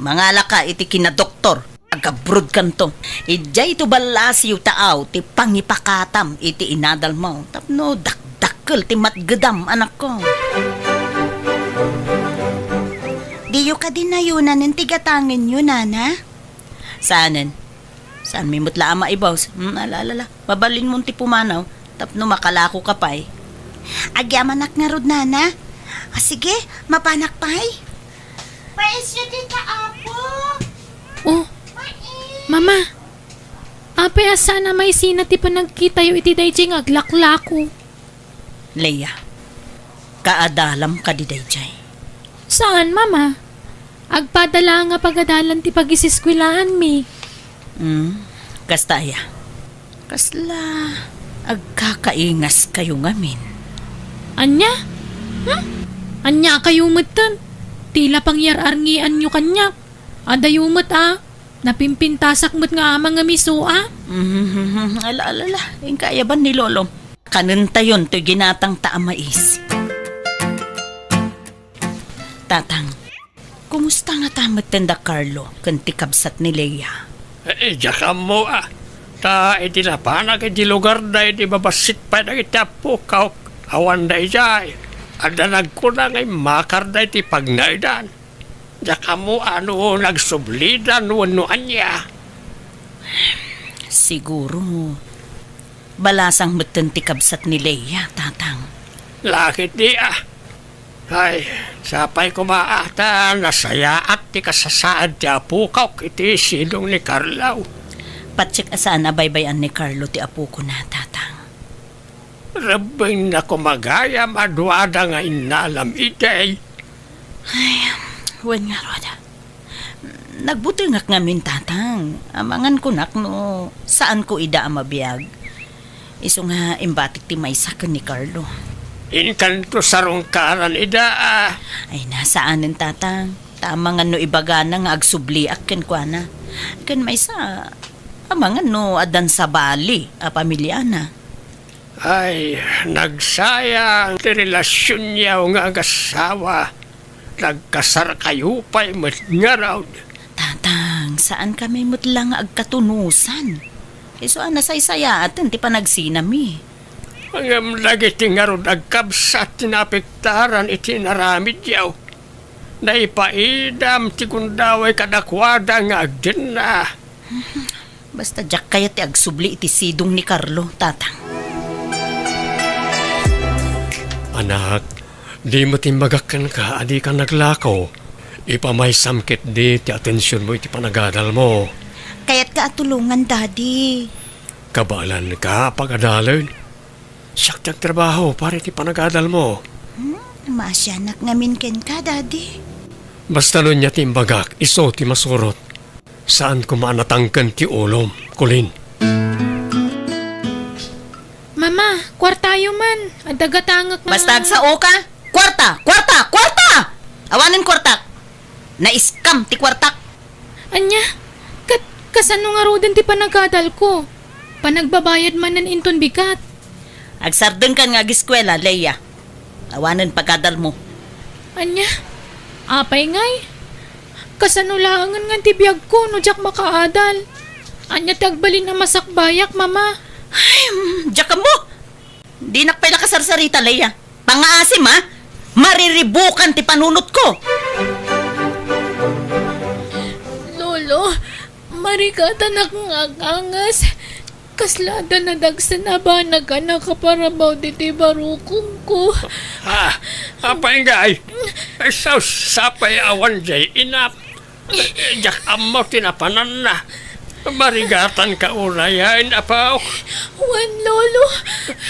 Mangalaka iti kinadoktor. Agabrodkanto. Idiay to ballasiw taaw ti pangipakatam iti inadalmo tapno dakdakkel ti matgedam, anakko. Diyo kadi nayonanen ti gatangenyo, Nana? Saanen. Saanmi met la a maibus. Hmm, ala, ala, ala. Mabalinmon ti pumanaw tapno makalakoka pay. Agyamanak ngarud, Nana. A, sige, mapanak pay. Paisyo dita, Apo. Oh. Pais. Mama, apay a saan a maisina ti panagkitayo iti daydiay nga aglaklako? Leia, kaadalam kadi daydiay? Saan, Mama. Agpada laeng a pagadalan ti pagisiskwelaanmi. Hmm, kasta aya? Kasla agkakaingaskayo ngamin? Ania? Hmm? Ania kayo metten? Tila pangyar-arngianyo kaniak. Adayo met a, napimpintasak met nga amang nga miso a. Mhm, ala, ala, ala. Inka ayaban ni Lolo. Kanentayon toy ginatangta a mais. Tatang, kumusta ngata metten da Carlo ken ti kabsat ni Leia? Eh, diak ammo a. Ta idi napanak iti lugarda idi babassit pay dagiti apokak, awan daydiay. Adda nagkuna nga immakarda iti pagnaedan. Diak ammo a no nagsublidan wenno ania. Siguro, balasang metten ti kabsat ni Leia, Tatang. Lakit di a. Ay, sapay koma a ta nasayaat ti kasasaad ti apokak iti sidong ni Carlo. Patiek a saan a baybay-an ni Carlo ti apokona, Tatang. Rebbengna koma gayam a duada nga innalam idi. Ay, wen ngarud. Nagbutengak ngamin, Tatang. Amangan kunak no saanko ida a mabiag. Isu nga imbatik ti maysa ken ni Carlo. Inkanto sarungkaran ida a. Ay, na, saanen, Tatang. Ta amangan no ibagana nga agsubliak kenkuana. Ken maysa, amangan no addan sabali a pamiliana. Ay, nagsayang ti relasionyo nga agassawa. Nagkasarkayo pay met ngarud. Tatang, saankami met la nga agkatunosan. Isu a nasaysayaaten ti panagsinami. Ngem dagiti ngarud agkabsat ti naapektaran iti inaramidyo. Naipaidam ti gundaway kadakuada nga agdenna. Basta diak kayat ti agsubli iti sidong ni Carlo, Tatang. Anak, di met imbagak kenka a dika naglako. Ipamaysam ketdi ti atensionmo iti panagadalmo. Kayatka a tulongan, Daddy. Kabaelanka a pagadalen? Siak ti agtrabaho para iti panagadalmo. Hmm, maasianak ngamin kenka, Daddy. Basta no ania ti imbagak, isu ti masurot. Saan koma a natangken ti ulom, Colleen. Mama, kuartayo man. Adda gatangek nga... Basta agsaoka. Kuarta! Kuarta! Kuarta! Awanen kuartak! Naiskam ti kuartak! Ania? Ket kasano ngaruden ti panagadalko? Panagbabayad manen inton bigat. Agsardengkan nga ageskuela, Leia. Awanen pagadalmo. Ania? Apay ngay? Kasano laengen ngan ti biagko no diak makaadal? Ania ti agbalin a masakbayak, Mama? Ay, mm, diak ammo! Dinak pay la kasarsarita, Leia. Pangaasim, ha? Mariribukan ti panunotko! Lolo, marigatanak nga aganges. Kasla adda nadagsen a banag a nakaparabaw ditoy barukongko. Ah, apay ngay? Ay, sus, sapay awan jay inap. Diak ammo ti napananna. Marigatanka unayen, apok. Wen, Lolo.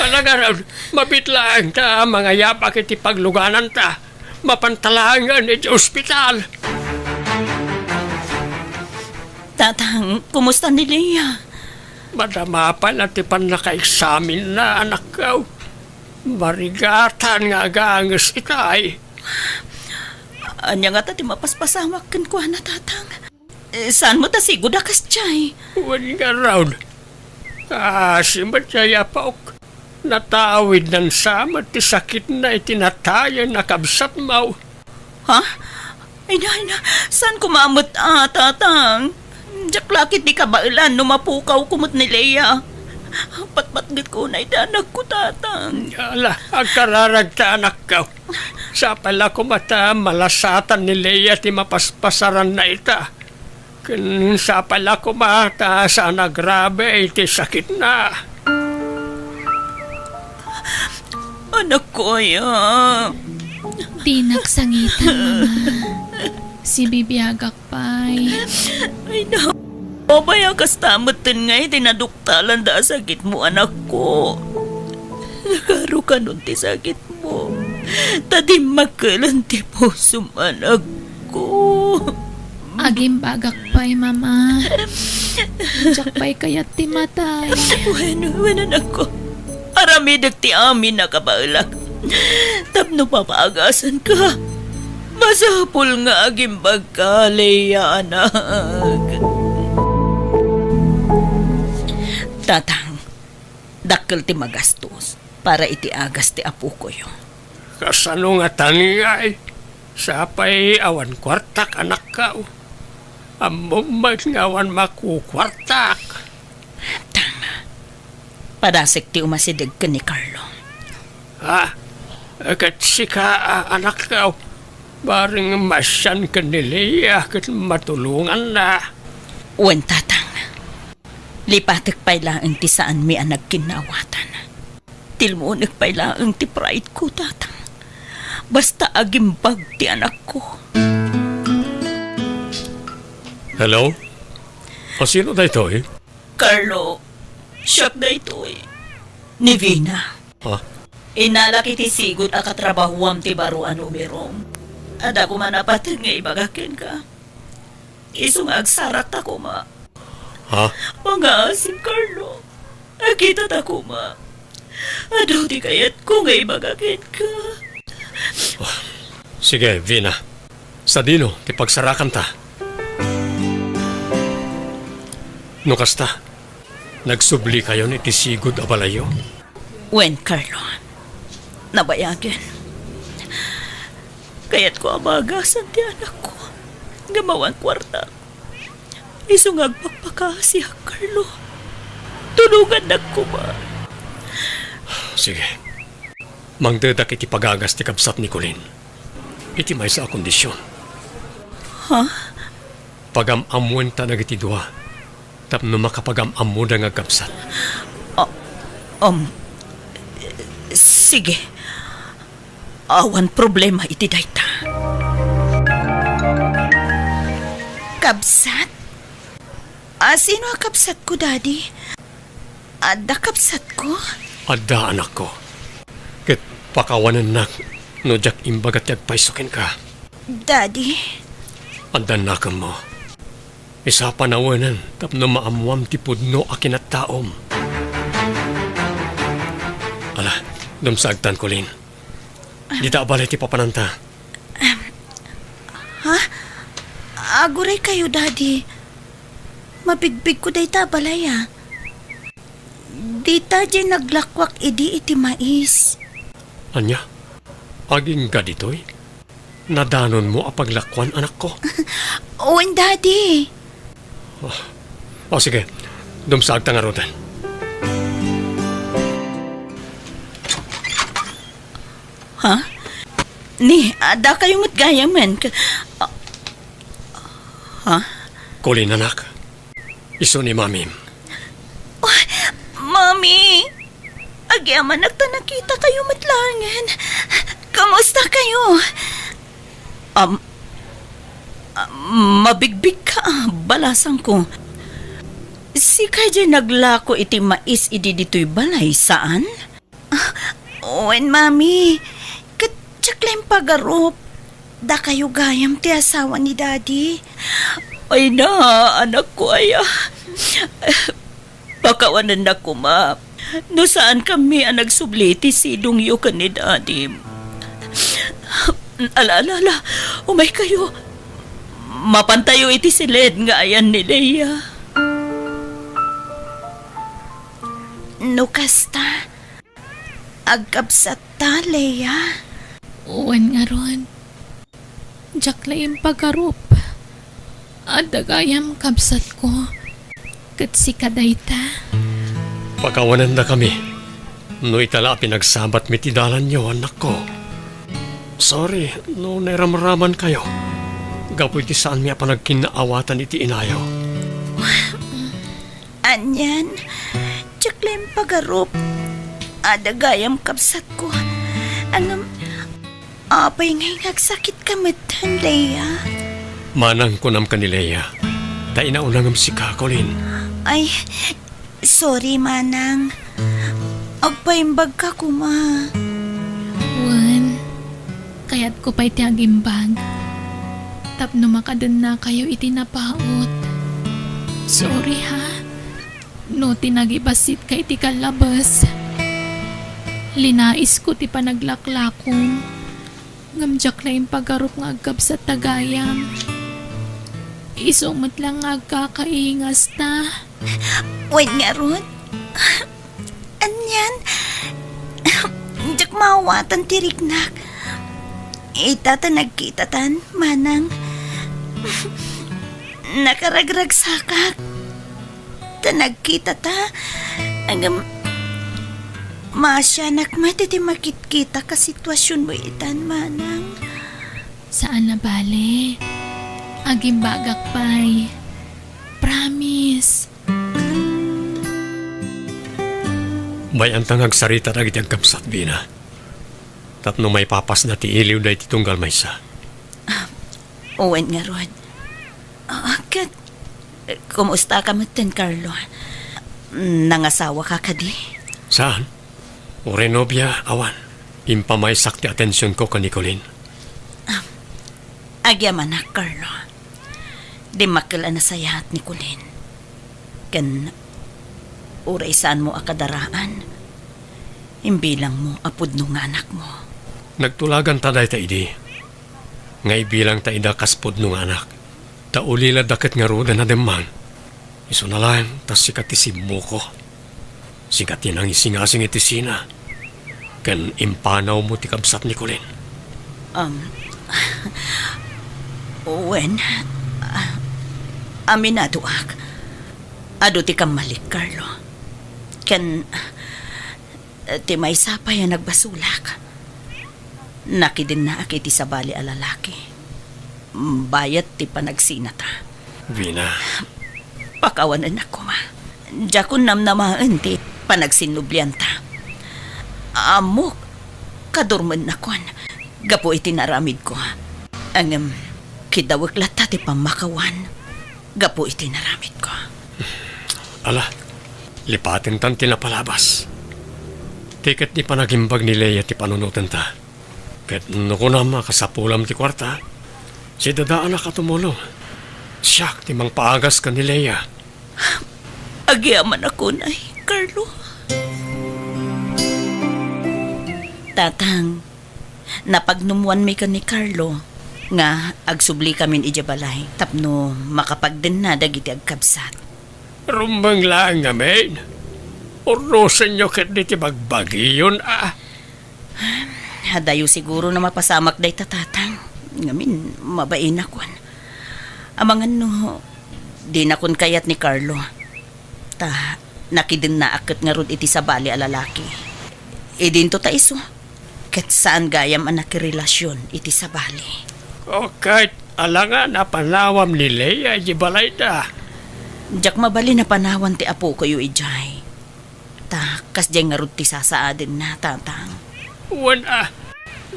Ala ngarud, mabiit laeng ta mangayabak iti paglugananta. Mapanta laengen iti ospital. Tatang, kumusta ni Leia? Madama pay la ti pannakaeksamenna, anakko. Marigatan nga aganges itay. Ania ngata ti mapaspasamak kenkuana, Tatang? Eh, saan met a sigud a kasdiay? Wen ngarud. Kaasi met jay, apok. Natawidnan sa met ti sakitna iti natayen a kabsatmo. Ha? Ay na, ay na, saan koma met a, Tatang? Diak la ketdi kabaelan no mapukawko met ni Leia. Patpatgetko unay ti anakko, Tatang. Ala, agkararagta, anakko. Sapay la koma ta malasatan ni Leia ti mapaspasaranna ita. Ken sapay la koma ta saan a grabe ti sakitna. Anakko aya. Dinak sangiten, Mama. Sibibiagak pay. Ay, no. Apay a kasta metten nga iti naduktalanda a sakitmo, anakko? Nagaro kanon ti sakitmo, ta dimmakelen ti pusom, anakko. Agimbagak pay, Mama. Diak pay kayat ti matay. Wen, wen, anakko. Aramidek ti amin a kabaelak tapno papaagasanka. Masapul nga agimbagka, Leia, anak. Tatang, dakkel ti magastos para iti agas ti apokoyo. Kasano ngatan ngay? Sapay awan kuartak, anakko. Ammom met nga awan makukuartak. Tama. Padasek ti umasideg ken ni Carlo. Ha? Ket sika, a, anakko, bareng maasian ken ni Leia ket matulonganna. Wen, Tatang. Lipatek pay laeng ti saanmi a nagkinnaawatan. Tilmonek pay laeng ti pride ko, Tatang. Basta agimbag ti anakko. Hello? O, sino daytoy? Carlo, siak daytoy. Ni Vina. Ha? Innalak iti sigud a katrabahuam ti baro a numerom. Adda koma napateg nga ibaga kenka. Isu nga agsarakta koma. Ha? Mangaasim, Carlo. Agkitata koma. Adu ti kayatko nga ibaga kenka. Sige, Vina. Sadino ti pagsarakanta? No kasta, nagsublikayon iti sigud a balayyo? Wen, Carlo. Nabayagen. Kayatko a maagasan ti anakko nga mawan kuarta. Isu nga agpakpakaasiak, Carlo. Tulongannak koma. Sige. Mangdedak iti pagagas ti kabsat ni Colin. Iti maysa a kondisyon. Ha? Pagam-ammoenta dagiti dua tapno makapagam-ammoda nga agkabsat. Ah, um, sige. Awan problema iti dayta. Kabsat? A, sino a kabsatko, Daddy? Adda kabsatko? Adda, anakko. Ket pakawanennak no diak imbaga ti agpayso kenka. Daddy? Adda nakemmo. Isapana wenen tapno maammoam ti pudno a kinattaom. Ala, dumsagtan, Colin. Dita a balay ti papananta. Ha? Aguray kayo, Daddy. Mabigbigko dayta a balay, a. Dita diay naglakuak idi iti mais. Ania? Agingga ditoy? Nadanonmo a paglakuan, anakko? Wen, Daddy. O, o, sige. Dumsagta ngaruden. Ha? Ni, adda kayo met gayamen. Ka-, a-, ha? Colin, anak. Isu ni Mamim. Oh, Mami! Agyamanak ta nakita kayo met laengen. Kamusta kayo? Am, am, mabigbig ka, balasangko. Sika diay naglako iti mais idi ditoy balay, saan? Ah, wen, Mami. Ket diak la impagarup. Dakayo gayam ti asawa ni Daddy. Ay na, anakko aya. Pakawanennak koma. No saankami a nagsubli iti sidongyo ken ni Daddy. Ala, ala, ala. Umay kayo. Mapantayo iti siled nga ayan ni Leia. No kasta, agkabsatta, Leia? Wen ngarud, diak la impagarup. Adda gayam kabsatko, ket sika dayta. Pakawanendakami no ita la a pinagsabatmi ti dalanyo, anakko. Sorry no nairamramankayo gapu iti saanmi a panagkinnaawatan iti inayo. Anian, diak la impagarup. Adda gayam kabsatko. Ngem, apay ngay nga agsakitka metten, Leia? Manang kunam ken ni Leia, Ta inauna ngem sika, Colleen. Ay, sorry, Manang. Agpaimbagka koma. Wen, kayatko pay ti agimbag tapno makadennakayo iti napaut. Sorry, ha? No ti nagibasitka iti kallabes, linaisko ti panaglaklakom, ngem diak la impagarup nga agkabsat ta gayam. Isu met la nga agkakaingasta. Wen ngarud? Anian? Diak maawatan ti riknak. Ita ta nagkitatan, Manang. Nakaragragsakak. Ta nagkitata, ngem maasianak met iti makitkitak a situasionmo itan, Manang. Saan a bale. Agimbagak pay. Promise. Bay-anta nga agsarita dagiti agkabsat, Vina. Tapno maipapasda ti iliwda iti tunggal maysa. Wen ngarud. Ah, ket, kumustaka metten, Carlo? Nangasawaka kadi? Saan? Uray nobia, awan. Impamaysak ti atensionko ken ni Colleen. Agyamanak, Carlo. Dimmakkel a nasayaat ni Colleen. Ken uray saanmo a kadaraan, imbilangmo a pudno nga anakmo. Nagtulaganta dayta idi, nga ibilangta ida kas pudno nga anak. Ta ulila da ket ngaruden a demmang. Isuna laeng ta sika ti simmoko. Sika ti nangisingasing iti sina ken impanawmo ti kabsat ni Colleen. Um, wen, ah, aminadoak. Adu ti kammalik, Carlo. Ken, eh, ti maysa pay a nagbasolak. Nakidennaak iti sabali a lalaki. Bayat ti panagsinata. Vina. Pakawanennak koma. Diakon namnamaen ti panagsinnublianta. Ammok, kadurmennakon gapu iti naaramidko. Ngem, kidawek latta ti pammakawan gapu iti naaramidko. Ala, lipatentan ti napalabas. Ti ket ni panagimbag ni Lea ti panunotenta. Ket no kunam a kasapulam ti kuarta, sidadaanak a tumulong. Siak ti mangpaagas ken ni Lea. Agyamanak unay, Carlo. Tatang, napagnumoanmi ken ni Carlo nga agsublikamin idiay balay tapno makapagdenna dagiti agkabsat. Rumbeng laeng ngamin. Urnosenyo ketdi ti bagbagiyon a. Adayo siguro no mapasamak dayta, Tatang. Ngamin, mabainakon. Amangan no, dinakon kayat ni Carlo. Ta, nakidennaak ket ngarud iti sabali a lalaki. Idinto ta isu, ket saan gayam a nakirelasion iti sabali. O ket, alangan a panawam ni Lea iti balayda. Diak mabalin a panawan ti apokoyo idiay. Ta, kasdiay ngarud ti sasaadenna, Tatang. Wen a,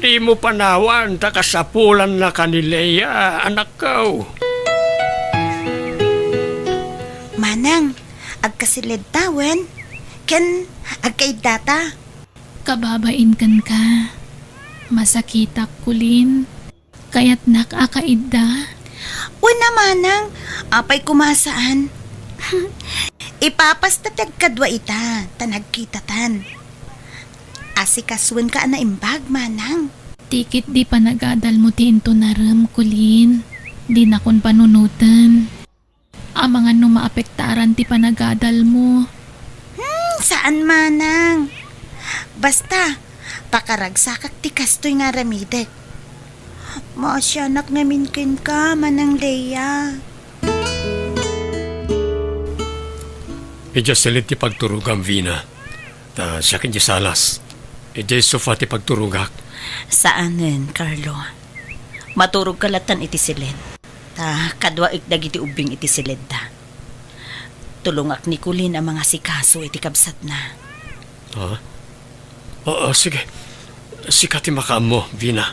dimo panawan ta kasapulanna ken ni Lea, anakko. Manang, agkasiled ta wen? Ken agkaidda ta? Kababain kenka. Masakitak, Colleen. Kayatnak a kaidda? Wen a, Manang, apay koma a saan? Ipapasta ti agkadua ita, ta nagkitatan. Asikasoenka a naimbag, Manang. Ti ketdi panagadalmo ti intunarem, Colleen. Dinakon panunoten. Amangan no maapektaran ti panagadalmo. Hmm, saan, Manang. Basta, pakaragsakak ti kastoy nga aramidek. Maasianak ngamin kenka, Manang Lea. Idiay siled ti pagturogam, Vina. Ta siak idiay salas. Idiay sofa ti pagturogak. Saanen, Carlo. Maturogka lattan iti siled. Ta kaduaek dagiti ubbing iti siledda. Tulongak ni Colleen a mangasikaso iti kabsatna. Ha? Oo, sige. Sika ti makaammo, Vina.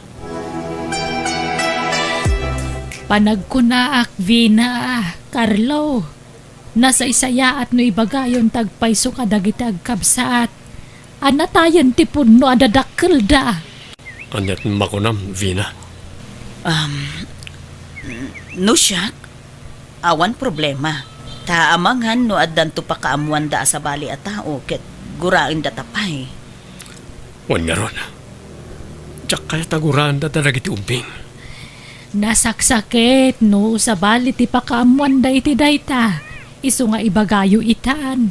Panagkunaak, Vina. Carlo, nasaysayaat no ibagayon ti agpayso kadagiti agkabsat a natayen ti pudno a dadakkelda. Ania't makunam, Vina? Um, n-, no siak, awan problema. Ta amangan no addanto pakaammoanda a sabali a tao ket guraendata pay. Wen ngarud, diak kayat a guraenda dagiti ubbing. Nasaksakit no sabali ti pakaammoanda iti dayta, isu nga ibagayo itan.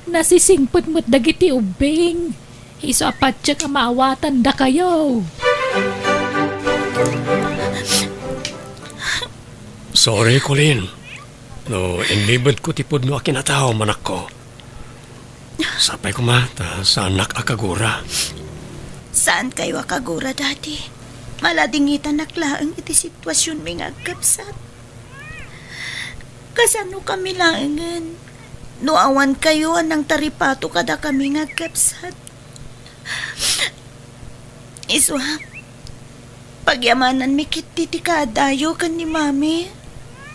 Nasisingpet met dagiti ubbing, isu a patiek a maawatandakayo. Sorry, Colleen. No, inmibetko ti pudno a kinatao, manakko. Sapay koma, ta saannak a kagura. Saankayo a kagura, Daddy. Maladingitanak laeng iti situasionmi nga agkabsat. Kasano kami laengen no awan kayo a nangtaripato kadakami nga agkabsat? Isua, pagyamananmi ketdi ti kaadayo ken ni Mami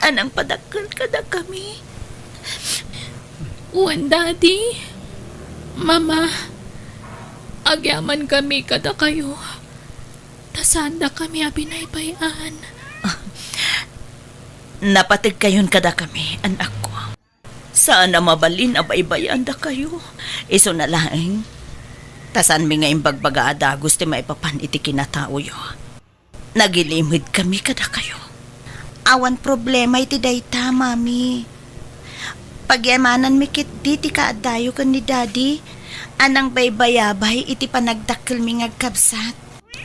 a nangpadakkel kadakami. Wen, Daddy, Mama, agyamankami kadakayo, ta saandakami a binaybay-an. Napategkayon kadakami, anakko. Saan a mabalin a baybayan dakayo. Isuna laeng, ta saanmi nga imbagbaga a dagus ti maipapan iti kinataoyo. Nagilimedkami kadakayo. Awan problema iti dayta, Mami. Pagyamananmi ketdi ti kaadayo ken ni Daddy a nangbaybayabay iti panagdakkelmi nga agkabsat.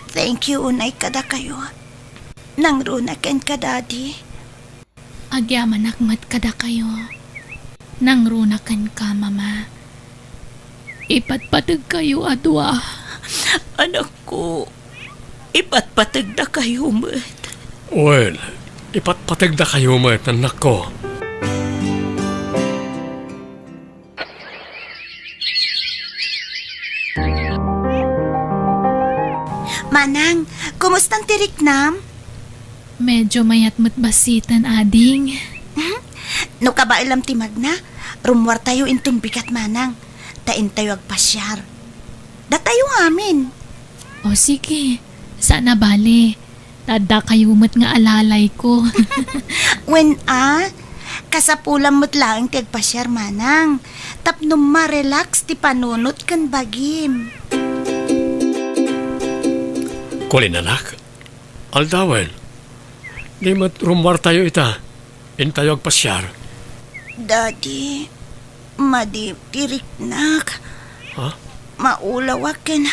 Thank you unay kadakayo. Nangruna kenka, Daddy. Agyamanak met kadakayo. Nangruna kenka, Mama. Ipatpategkayo a dua. Anakko, ipatpategdakayo met. Wen, ipatpategdakayo met, anakko. Manang, kumustan ti riknam? Medyo mayat met bassiten, ading. Mhm. No kabaelam ti magna, rummuartayo inton bigat, Manang. Ta intayo agpasiar. Datayo ngamin. O sige, saan a bale. Ta addakayo met nga alalayko. Wen a, kasapulam met laeng ti agpasiar, Manang, tapno ma-relax ti panunot ken bagim. Colleen, anak, aldawen, di met rummuartayo ita, intayo agpasiar. Daddy, madi ti riknak. Ha? Maulawak ken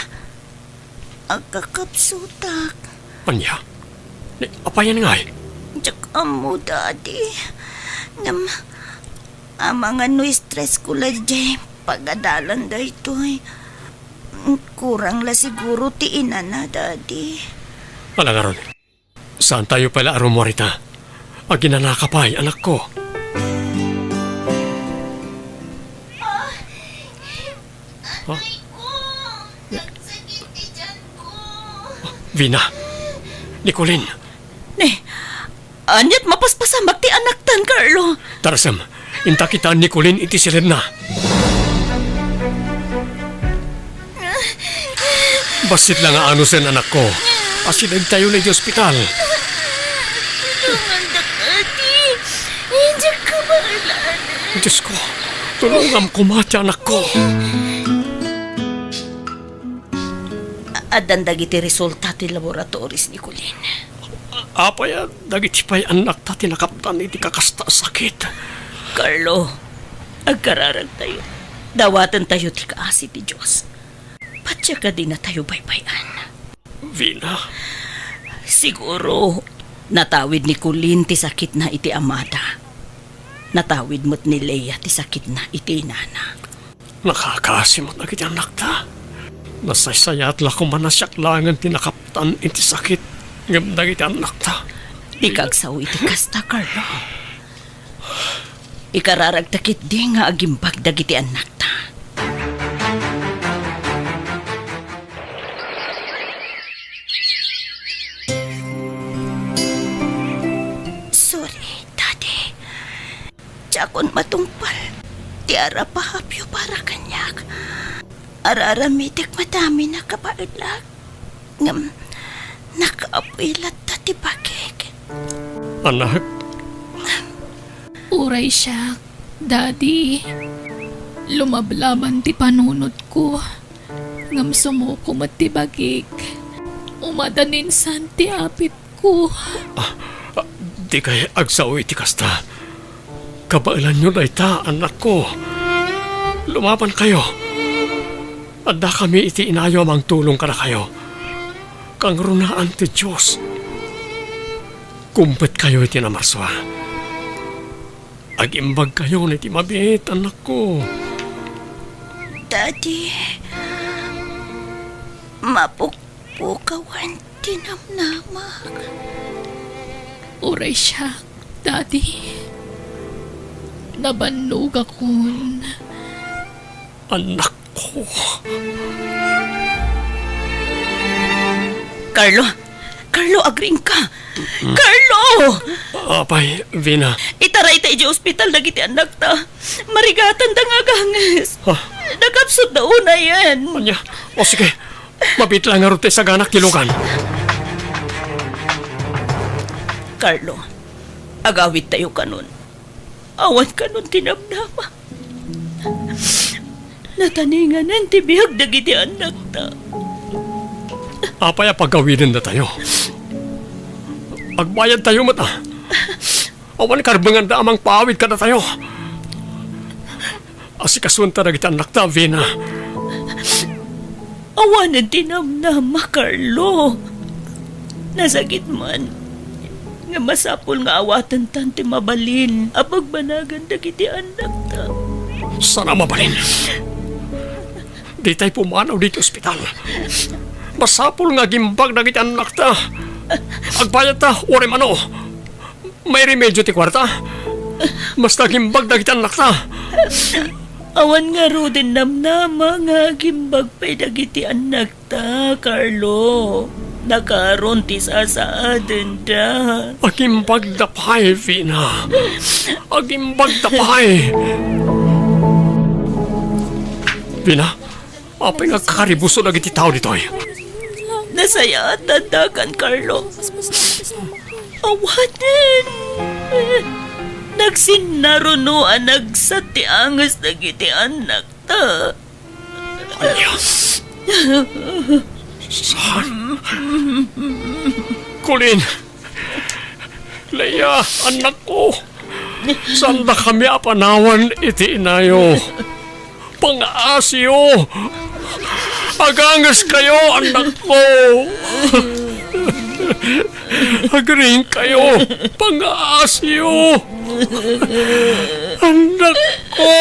agkakapsutak. Ania? Ni, apayen ngay? Diak ammo, Daddy. Ngem, amangan no stress ko la diay pagadalan daytoy. Kurang la siguro ti inana, Daddy. Ala ngarud, saantayo pay la a rummuar ita. Aginanaka pay, anakko. Ha? Aray ko! Nagsakit ti tiyan ko! Vina! Ni Colleen! Ni, ania't mapaspasamak ti anaktan, Carlo? Tarasem, inta kitaan ni Colleen iti siledna. Bassit la nga anusen, anakko. Asidegtayo la iti ospital. Tulongandak, Daddy. Diak kabaelan. Diosko, tulongam koma ti anakko. Addan dagiti resulta ti laboratories ni Colleen. Apay a dagiti pay annakta ti nakaptan iti kakasta a sakit? Carlo, agkararagtayo. Dawatentayo ti kaasi ti Dios. Patse kadi natayo baybay-an? Vina. Siguro, natawid ni Colleen ti sakitna iti amada. Natawid met ni Lea ti sakitna iti inana. Nakakaasi met dagiti annakta. Nasaysayaat la koma a siak laengen ti nakaptan iti sakit, ngem dagiti annakta. Dika agsao iti kasta, Carlo. Ikararagta ketdi nga agimbag dagiti annakta. Sorry, Daddy. Diakon matungpal ti arap a hapyo para kaniak. Ar-aramidek met amin a kabaelak, ngem nakapuy latta ti bagik. Anak. Uray siak, Daddy. Lumablaban ti panunotko. Ngem sumuko met ti bagik. Umadaninsan ti apitko. Ah, ah, dikay agsao iti kasta. Kabaelanyo dayta, annakko. Lumabankayo. Addakami iti inayo a mangtulong kadakayo. Kangrunaan ti Dios. Kumpetkayo iti namarsua. Agimbagkayon iti mabiit, annakko. Daddy, mapukpukawan ti namnamak. Uray siak, Daddy. Nabannogakon. Annakko. Carlo! Carlo, agriingka! Carlo! Apay, Vina. Itaray ta idiay ospital dagiti annakta. Marigatanda nga aganges. Ha? Nakapsutda unayen. Ania? O sige, mabiit laeng ngarud ta isaganak ti lugan. Carlo, agawidtayo kanon. Awan kanon ti namnama. Nataninganan ti biag dagiti annakta. Apay a pagawidendatayo? Agbayadtayo met, a. Awan karbenganda a mangpaawid kadatayo. Asikasuenta dagiti annakta, Vina. Awanen ti namnama, Carlo. Nasakit man. Nga masapul nga awatentan ti mabalin a pagbanagan dagiti annakta. Saan a mabalin? Ditay pumanaw ditoy ospital. Masapul nga agimbag dagiti annakta. Agbayadta, uray mano. Mairemedio ti kuarta. Basta agimbag dagiti annakta. Awan ngaruden namnama nga agimbag pay dagiti annakta, Carlo. Nakaaron ti sasaadenda. Agimbagda pay, Vina. Agimbagda pay. Vina, apay nga agkakaribuso dagiti tao ditoy? Nasayaat ti addakan, Carlo. Awanen. Nagsinnaruno a nagsat ti anges dagiti annakta. Ania? Saan? Colleen! Leia, annakko! Saandakami a panawen iti inayo. Pangaasiyo! Agangeskayo, annakko! Agriingkayo! Pangaasiyo! Annakko!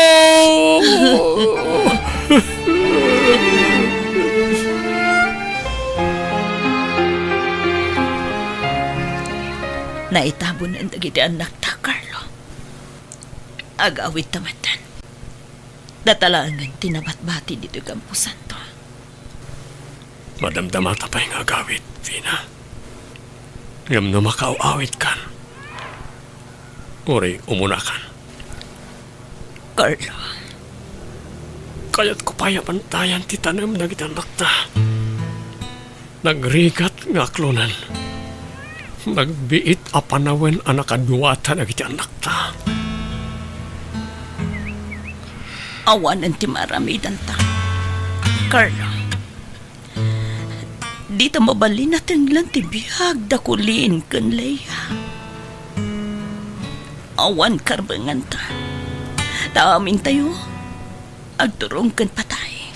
Naitabonen dagiti annakta, Carlo. Agawidta metten. Data laengen ti nabatbati ditoy kamposanto. Madamdamata pay nga agawid, Vina. Ngem no makaaw-awidkan, uray umunakan. Carlo. Kayatko pay a bantayan ti tanem dagiti annakta. Nagrigat nga aklonen. Nagbiit a panawen a nakaduata dagiti annakta. Awanen ti maaramidanta, Carlo. Dita mabalin a tenglen ti biag da Colleen ken Leia. Awan karbenganta. Ta amintayo, agturong ken patay.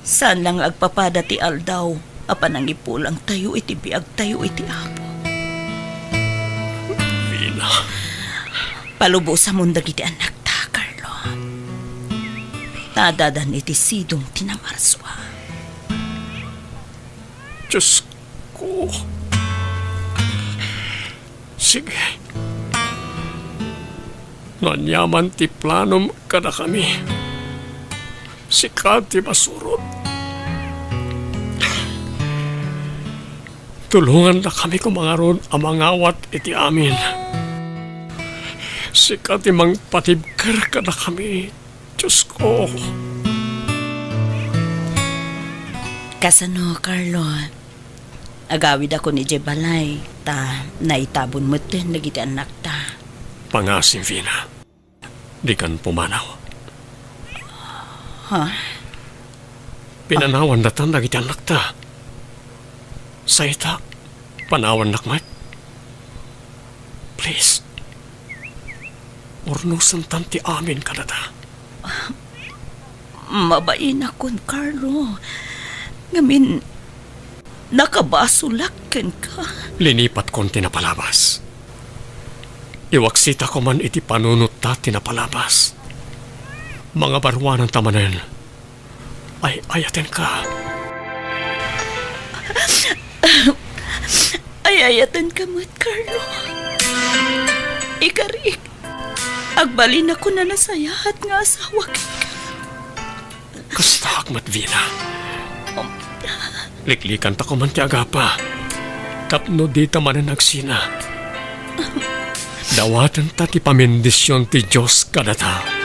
Saan la nga agpapada ti aldaw a panangipulangtayo iti biagtayo iti Apo. Vina. Palubosamon dagiti annakta, Carlo. Ta addan iti sidong ti namarsua. Diosko. Sige. No aniaman ti planom kadakami, sika ti masurot. Tulongandakami koma ngarud a mangawat iti amin. Sika ti mangpatibker kadakami, Diosko. Kasano, Carlo? Agawidakon idiay balay, ta naitabon metten dagiti annakta. Pangasim, Vina. Dikan pumanaw. Ha? Pinanawandatan dagiti annakta. Sayta, panawannak met. Please. Urnosentan ti amin kadata. Mabainakon, Carlo. Ngamin, nakabasolak kenka. Linipatkon ti napalabas. Iwaksita koman iti panunot ta ti napalabas. Mangabaruananta manen. Ay-ayatenka. Ay-ayatenka met, Carlo. Ikarik, agbalinakon a nasayaat nga asawa kenka. Kastaak met, Vina. Liklikanta koman ti agapa. Tapno dita manen agsina. Dawatenta ti pamendision ti Dios kadata.